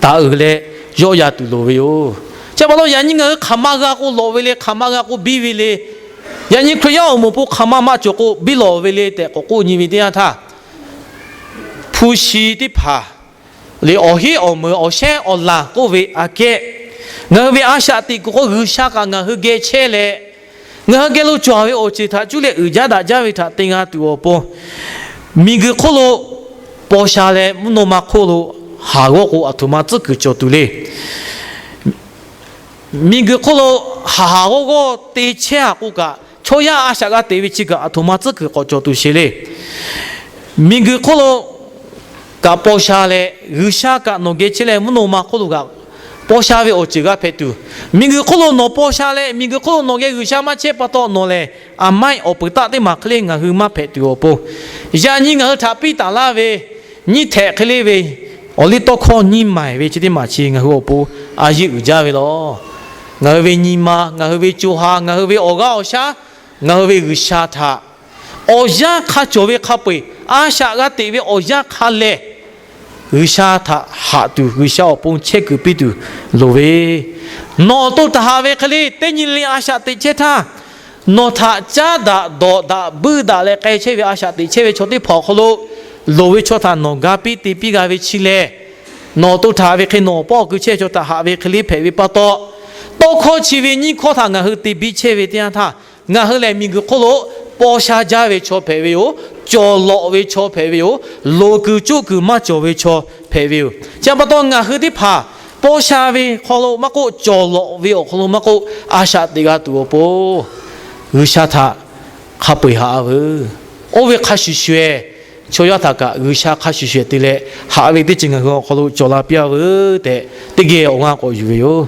taˍ uiˍ leh yawˆ yan tuˬ loˍ ve yoˬ. Chi pa taw yaꞈ nyi ngaˬ hui hk'aˬ ma g'a k'o lawꞈ ve le, hk'aˬ ma g'a k'o biˇ ve le. Yaꞈ nyi Hkriꞈ yaˇ awˬ moˍ pon hk'aˬ ma maˇ cawˬ k'o biˇ lawꞈ ve le tehꞈ k'awꞈ k'oˆ nyi ve teˇ yanˇ htaˇ, hpu shi teˇ hpaˍ lehˬ awˬ heˆ awˬ meunˍ awˬ shehnˉ awˬ laˬ k'oˆ ve aꞈ kehˉ, ngaˬ hui ve a shaꞈ teꞈ kuiˬ hk'aw G'uiˬsha kaꞈ ngaˬ hui geh chehˇ leh, ngaˬ hui geh lo cawˬ ve awˬ ceuˬ htaꞈ cuˇ leh uiˍ jaˇ daꞈ jaˇ ve htaꞈ te g'a tuˬ awˬ pon, miˬguiˬ hk'oˆ lo paw sha leh mvuhˇ naw ma hk'oˆ lo haˍ g'awˇ k'o aˬ htoꞈ ma tcuhˉ kuiˬ cawˬ tuˬ le. Miˬguiˬ hk'oˆ lo haˍ haˍ g'awˇ g'awˇ te chehˇ-a k'o kaꞈ, chaw yaˇ a shaꞈ g'a teꞈ ve chi kaꞈ aˬ htoꞈ ma tcuhˉ kuiˬ k'awꞈ cawˬ tuˬ sheˍ le. Miˬguiˬ hk'oˆ lo kaꞈ paw sha leh, G'uiˬsha kaꞈ nawˬ geh chehˇ leh mvuhˇ naw ma hk'oˆ lo kaꞈ paw sha ve awˬ ceuˬ g'a hpehꞈ tuˬ, miˬguiˬ hk'oˆ lo nawˬ paw sha leh miˬguiˬ hk'oˆ lo nawˬ geh G'uiˬsha maˇ chehˇ pa taw nawˬ lehˬ aˬ maˆ awˬ peuˬ taˆ teˇ maˬ hk'e le ngaˬ hui maˇ hpehꞈ tuˬ awˬ pon, yaꞈ nyi ngaˬ hui htaꞈ piˇ taˍ laˇ ve nyiˇ htehꞈ hk'e le ve awˬ liˇ tawˇ hkawˇ nyiˇ maiˬ ve chi teˇ maˬ chi ngaˬ hui awˬ pon a yiˇ uiˍ jaˇ ve law. Ngaˬ hui ve nyi ma, ngaˬ hui ve co ha, ngaˬ hui ve awˬ g'aˇ awˬ shaˉ, ngaˬ hui ve G'uiˬsha htaꞈ awˬ yanˇ hk'a cawˬ ve hk'a peu-eˬ a shaꞈ g'a teꞈ ve awˬ yanˇ hk'a lehˬ, G'uiˬsha htaꞈ haꞈ tuˬ, G'uiˬsha awˬ pon chehˇ kuiˬ piˇ tuˬ loˍ ve, nawˬ awˬ to htaꞈ haꞈ ve hk'e le teˇ nyi le a shaꞈ teꞈ chehˇ htaˇ, nawˬ htaꞈ caˉ daꞈ dawꞈ daꞈ buiˇ daꞈ leh k'ai chehˇ ve a shaꞈ teꞈ chehˇ ve chaw teˇ hpaˍ awˬ hk'aw lo loˍ ve chaw htaꞈ nawˬ ga piˇ te piˇ g'a ve chi lehˬ, nawˬ awˬ to htaꞈ haꞈ ve hk'e nawˬ awˬ paˇ awˬ kui chehˇ ve chaw htaꞈ haꞈ ve hk'e le hpehꞈ ve pa taw, tawˇ hkawˇ chi ve nyiˇ hkawˇ htaꞈ ngaˬ hui te biˇ chehˇ ve teˇ yanˇ htaˇ, ngaˬ hui lehˬ miˬguiˬ hk'oˆ lo paw sha jaˇ ve chaw hpehꞈ ve yoˬ. Cawˬ lawꞈ ve chaw hpehꞈ ve yoˬ. Loˍ kuiˬ coˆ kuiˬ maˇ cawˬ ve chaw hpehꞈ ve yoˬ. Chi pa taw ngaˬ hui teˇ hpaˍ paw sha ve hk'aw lo maˇ k'oˆ, cawˬ lawꞈ ve awˬ hk'aw lo maˇ k'oˆ, a shaꞈ teꞈ g'a tuˬ awˬ pon G'uiˬsha htaꞈ hk'a peu-eˬ haꞈ-a veuˬ. Oˇ ve hk'a shuˍ shuˍ-eˬ, chaw yaˇ htaꞈ kaꞈ G'uiˬsha hk'a shuˍ shuˍ-eˬ te leh haꞈ ve teˇ ceuˬ ngaˬ hui awˬ hk'aw lo cawˬ la piˇ-a veuˬ tehꞈ, teˇ geh awˬ g'aˇ k'awꞈ yuˬ ve yoˬ.